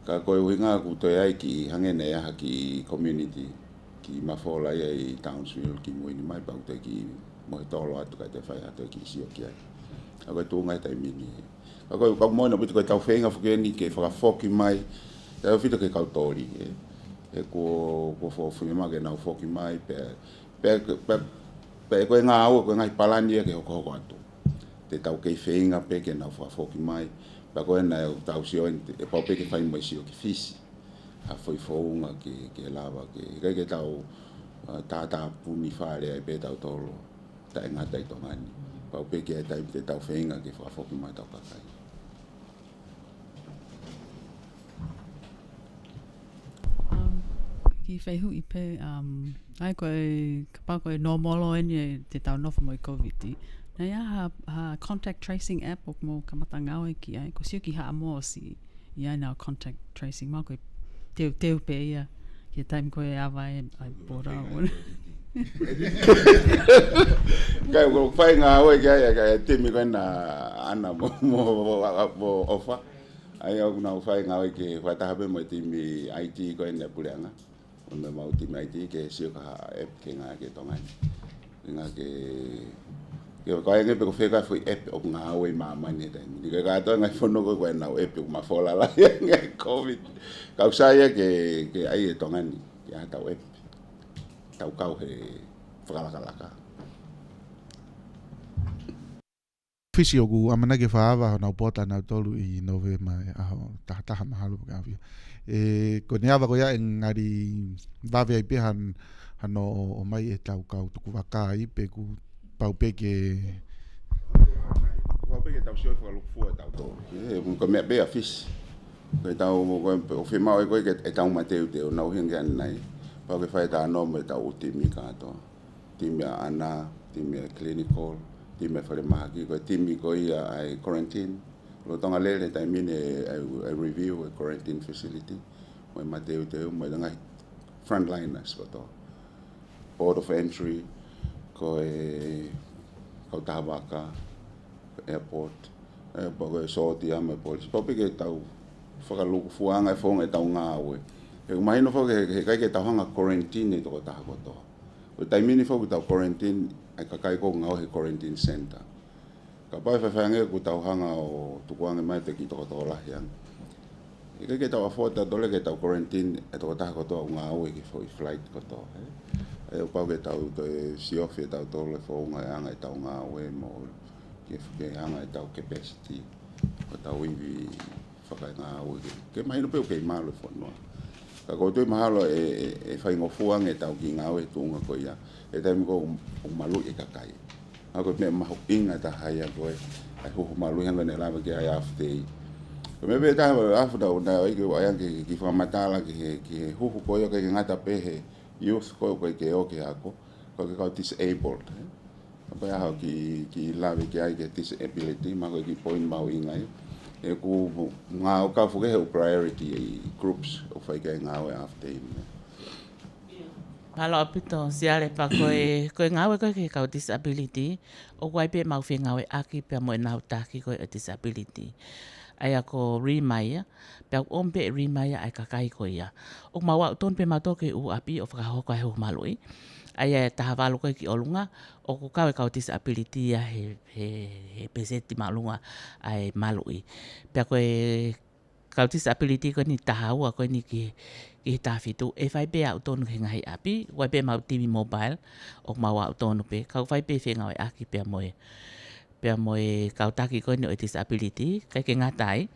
Ka ko e ʻuhinga ʻoku toe ʻi ai kiʻi, hangē naʻe ʻi ai ha kiʻi community kiʻi mafola ia ʻi Townsville kimui ni mai pea ʻoku toe kiʻi mohe tolo atu kae toe fai atu e kiʻi sio ki ai. ʻA ia ko e tuʻunga he taimi ni. Ka ko e, ka ko e moʻoni ʻaupito ko ʻetau feinga foki eni ke fakafoki mai, tautefito ki he kau toli, ē. He kuo, kuo fo-, fili mai ke nau foki mai, pea, pea, pea, pea ko e ngāue, ko e ngaahi palani ia ke hokohoko atu. Te tau kei feinga pē ke nau fakafoki mai, pea ko ena ʻoku tau sio eni, ʻe pau pē ke fai mo e sio ki Fisi. Ha foʻi founga ke, ke lava ke, ʻikai ke tau, ʻa, tātāpuni fale ai pē tautolu, taʻengata ʻi Tonga ni. Pau pē ke ʻi ai e taimi te tau feinga ke fakafoki mai ʻetau kakai. Um, kiʻi fehuʻi pē, um, ʻa ia ko e, kapau ko e nōmolo eni ʻetau nofo mo e Kōviti. Naʻe ʻi ai ha, ha contact tracing app ʻoku mou kamata ngāue ki ai, ʻoku ou sio ki Haʻa Moa ʻosi ʻi ai ʻenau contact tracing, mahalo ko e teuteu pē ia ki he taimi ko ē ʻe ava ai ʻa e pōrau. Kae ʻoku fai ngāue ki ai, ʻa e timi ko ena ʻa ʻAna mo, mo, mo, mo ʻOfa. ʻA ia ʻoku nau fai ngāue ke fakataha pē mo e timi I T ko ena ʻa e puleʻanga. ʻO meʻa mau timi I T ke sio ki ha app ke ngāueʻaki ʻi Tonga ni. Ke ngāue ke, ke kau ange pē ko fē ka foʻi app ʻoku ngāue ʻi māmani he taimi ni. Ke kātoa e ngaahi fonua ko ē ʻoku ʻi ai ʻenau app ʻoku mafola lahi ange ʻa e Kōviti. Kau sai ia ke, ke ʻai ʻe Tonga ni, ke ʻai haʻatau app. Tau kau he fakalakalaka. Fisi ʻoku ʻamanaki ke fakaava honau pota nautolu ʻi Nōvema ʻi he ʻaho taha taha mahalo pē ka fia. ʻE, ko ʻene ava ko ia ʻe ngali vave ai pē han-, hano ʻomai ʻetau kau tukuvakaiʻi pe kuo pau pē ke, pau pē ke tau sio fakalūkufua ʻe tautolu. ʻE, ko e meʻa pē ʻa Fisi. Ko ʻetau, ko e, ʻoku fiemaʻu ʻe koe ke, ʻetau mateuteu, nau hinga ʻanenai. Pau ke fai ʻetau nō mo ʻetau timi kātoa. Timi ʻa ʻAna, timi ʻa Clinical, timi ʻa Falemahaki, ko e timi ko ia ʻa e quarantine. Lolotonga lele taimi ni ʻa e, ʻa e review ʻa e quarantine facility. Mo e mateuteu, mo e ngaahi frontliners kotoa. Port of entry, ko e kautaha vaka, airport, ʻe, pau ko e sōtia mo e polisi. Pau pē ke tau fakalūkufuaʻanga e founga ʻetau ngāue. ʻE mahino foki he, he ʻikai ke tau hanga quarantine ʻi tokotaha kotoa. Ko e taimi ni foki tau quarantine, ʻa e kakai ʻoku ngāue he quarantine center. Kapau ʻe faifai ange ʻoku tau hanga ʻo tukuange mai ʻete kiʻi tokotokolahi ange. ʻIkai ke tau afford ʻa tole ke tau quarantine ʻe tokotaha kotoa ʻoku ngāue ki he foʻi flight kotoa, ē. ʻE pau ke tau toe siofi ʻe tautolu e founga e anga ʻetau ngāue mo ke, ke anga ʻetau capacity, ko ʻetau ivi fakaengāue ke, ke mahino pē ʻoku kei malu e fonua. Ka ʻoku ou tui mahalo ʻe, ʻe, ʻe faingofua ange ʻetau kiʻi ngāue he tuʻunga ko ia. ʻI he taimi ko ē ʻoku maluʻi e kakai. ʻA ko e meʻa mahuʻinga taha ia ko e, ʻa e huhu maluʻi hangē ko ʻene lave ki ai ʻa Fitei. Ko e meʻa pē taha ʻa Fitei ʻoku ou ʻai ke, ʻai ke, ke fakamatala ki he, ki he huhu ko ia ʻoku ʻikai ke ngata pē he youth ko ē ʻoku ʻikai ke ō ki he ako, ko e kau disabled, ē. Kapau ʻe ʻai ha kiʻi, kiʻi lave ki ai ki he disability, mahalo ko e kiʻi point mahuʻinga ia. ʻOku ngāue kau foki he priority groups ʻoku fai ki ai e ngāue ʻa Fitei. Mālō ʻaupito, Siale, pea ko e, ko e ngāue ko ē ki he kau disability, ʻoku ʻi ai pē ʻemau fengāueʻaki pea mo ʻenau taki ko ē ʻo e disability. ʻA ia ko Rima ia, pea ʻoku ʻomi pē ʻe Rima ia ʻa e kakai ko ia. ʻOku mau aʻu tonu pē mautolu ki he ʻū ʻapi ʻo fakahoko ʻa e huhu maluʻi. ʻA ia ʻe taha valu ko ē ki ʻolunga, ʻoku kau e kau disability ia he, he, he pēseti māʻolunga ʻa e maluʻi. Pea ko e kau disability ko eni taha ua ko eni ki, ki he taha fitu, ʻe fai pē aʻu tonu ki he ngaahi ʻapi, ʻoku ʻi ai pē ʻemau timi mobile, ʻoku mau aʻu tonu pē, ka ʻoku fai pē fengāueʻaki pea mo e, pea mo e kau taki ko eni ʻo e disability, ʻikai ke ngata ai,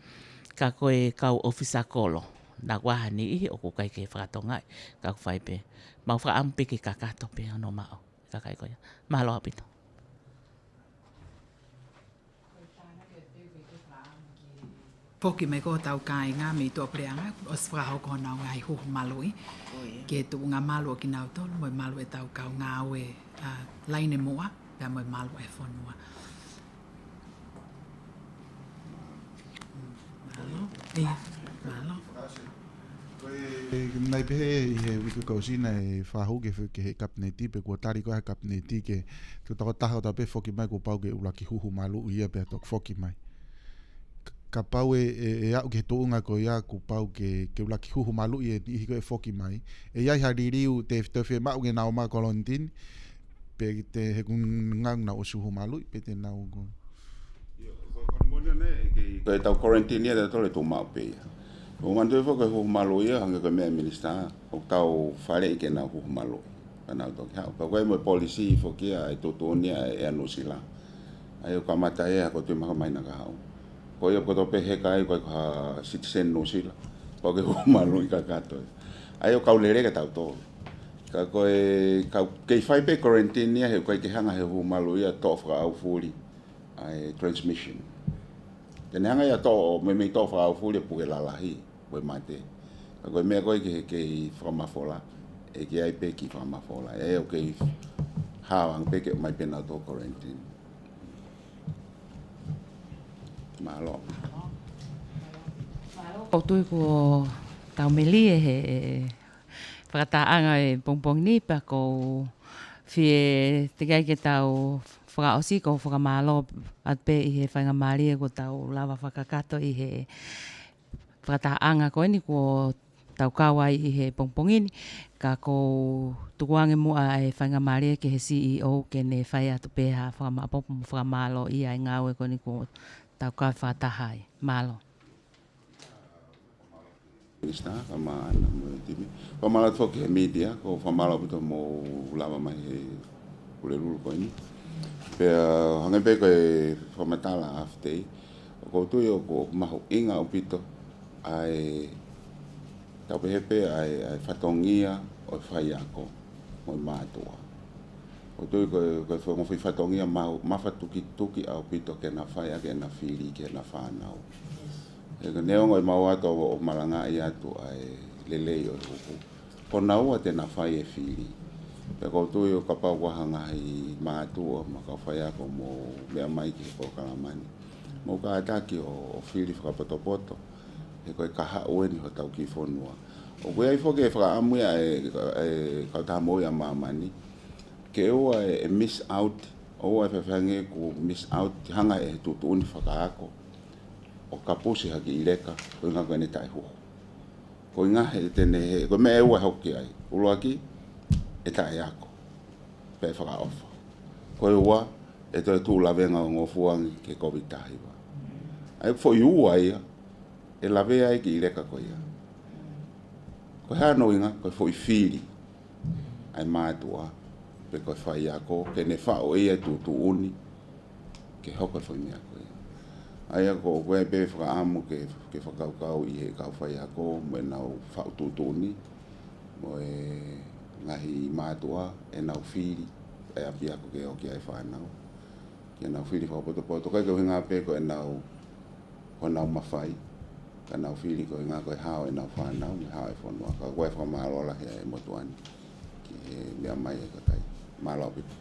ka ko e kau ʻōfisa kolo, naʻa ʻoku ʻi ai ha niʻihi ʻoku ʻikai ke fakatokangaʻi, ka ʻoku fai pē. Mau fakaʻamu pē ke kakato pē hono maʻu, kakai ko ia. Mālō ʻaupito. Foki mai ko hotau kāinga mei tuʻapuleʻanga, ʻosi fakahoko honau ngaahi huhu maluʻi. ʻO ia. Ki he tuʻunga malu ʻo kinautolu, mo e malu ʻetau kau ngāue, ʻa, laine muʻa, pea mo e malu e fonua. Mm, mālō. ʻIo, mālō. Ko e, naʻe pehē ʻi he uike kuo ʻosi naʻe fakahū ki he, ki he kapineti, pe kuo tali ko ē ʻe he kapineti ke, ke tokotaha kotoa pē foki mai kuo pau ke ʻuluaki huhu maluʻi ia pea toki foki mai. K-, kapau ʻe, ʻe, ʻe aʻu ki he tuʻunga ko ia kuo pau ke, ke ʻuluaki huhu maluʻi e niʻihi ko ē ʻe foki mai. ʻE ʻi ai ha liliu te, te fiemaʻu ke nau ō mai quarantine, pe te he kuo nau ʻosi huhu maluʻi, pe te nau ko. Ko e tau quarantine ia, te tole tu mau pē ia. ʻO manatuʻi foki ko e huhu maluʻi ia, hangē ko e meʻa ʻa e minisitā, ʻoku tau faleʻi ke nau huhu maluʻi. Ka nau toki haʻu. Ka ko e mo e polisi foki ia, ʻe tuʻutuʻuni ia ʻe ʻa Nuʻusila. ʻA ia ʻoku kamata ia, ko e tui mahalo mai naʻa ka haʻu. Ko ia ko e tau pehē ka ʻi ai ko ha citizen Nuʻusila. Pau ke huhu maluʻi kakato ia. ʻA ia ʻoku kau lelei kia tautolu. Ka ko e, kau, kei fai pē quarantine ia, he ʻoku ʻikai ke hanga he huhu maluʻi ia toʻo fakaʻaufuli ʻa e transmission. Te ne hanga ia toʻo, meimei toʻo fakaʻaufuli ʻe puke lalahi, ko e mate. Ka ko e meʻa ko ē ke, ke fakamafola, ʻe ke ʻi ai pē kiʻi fakamafola. ʻE, ʻoku kei hao ange pē ke mai pē nau toʻo quarantine. Mālō. ʻOku ou tui kuo tau melie he, he fakatahaʻanga ʻo e pongipongi ni pea ʻoku ou fie teʻeki ai ke tau fakaʻosi ko e fakamālō atu pē ʻi he faingamālie kuo tau lava fakakakato ʻi he fakatahaʻanga ko eni kuo tau kau ai ʻi he pongipongi ni, ka ʻoku ou tukuange muʻa e faingamālie ki he C E O ke ne fai atu pē ha fakamaʻopoʻopo mo fakamālōʻia e ngāue ko eni kuo tau kau fakataha ai. Mālō. Minisitā, kae ʻumaʻā ʻAna mo e timi. Fakamālō atu foki he mītia, ʻoku ou fakamālō ʻaupito hoʻomou lava mai he Pulelulu ko eni. Pea hangē pē ko e fakamatala ʻa Afitei, ʻoku ou tui ʻoku mahuʻinga ʻaupito ʻa e, tau pehē pē ʻa e, ʻa e fatongia ʻo e faiako mo e mātuʻa. ʻOku ou tui ko e, ko e foʻi, foʻi fatongia mahu-, mafatukituki ʻaupito ke na fai ʻaki ʻena fili ki heʻena fānau. He neongo ʻemau ʻoatu ʻo malangaʻi atu ʻa e lelei ʻo e huhu, ko naua te na fai e fili. Pea ʻoku ou tui ʻo kapau ʻoku ʻi ai ha ngaahi mātuʻa mo e kau faiako ʻoku mou meʻa mai ki he polokalama ni, mou kātaki ʻo, ʻo fili fakapotopoto, he ko e kahaʻu eni hotau kiʻi fonua. ʻOku ʻi ai foki e fakaʻamu ia ʻa e, ʻa e Kautaha Moʻui ʻa Māmani ke ʻoua ʻe, ʻe miss out, ʻoua ʻe fefeange kuo miss out, hanga ʻe he tuʻutuʻuni fakaako ʻo kapusi ha kiʻi leka, ko e ʻuhinga ko ʻene taʻehuhu. Ko e ʻuhinga he te ne, he, ko e meʻa ʻe ua ʻe hoko ki ai. ʻUluaki, ʻe taʻeako pea ʻe fakaʻofa. Ko e ua, ʻe toe tuʻu lavenga ongongofua ange ki he Kōviti taha hiva. ʻA ia ko e foʻi ua ia ʻe lavea ai e kiʻi leka ko ia. Ko e hā hono ʻuhinga? Ko e foʻi fili ʻa e mātuʻa pe ko e faiako ke ne faʻu ʻe ia e tuʻutuʻuni ke hoko e foʻi meʻa ko ia. ʻA ia ko ʻeku ʻi ai pē fakaʻamu ke, ke fakakaukau ʻi he kau faiako mo ʻenau faʻu tuʻutuʻuni, mo e ngaahi mātuʻa ʻenau fili ʻa e ʻapiako ke ʻoku ʻi ai e fānau, ke nau fili fakapotopoto, ʻikai ke ʻuhinga pē ko ʻenau, ko ʻenau mafai, ka nau fili ko e ʻuhinga ko e hao ʻenau fānau mo e hao e fonua. Ka ʻoku ou fakamālō lahi ʻa e motuʻa ni ki he meʻa mai e kakai. Mālō ʻaupito.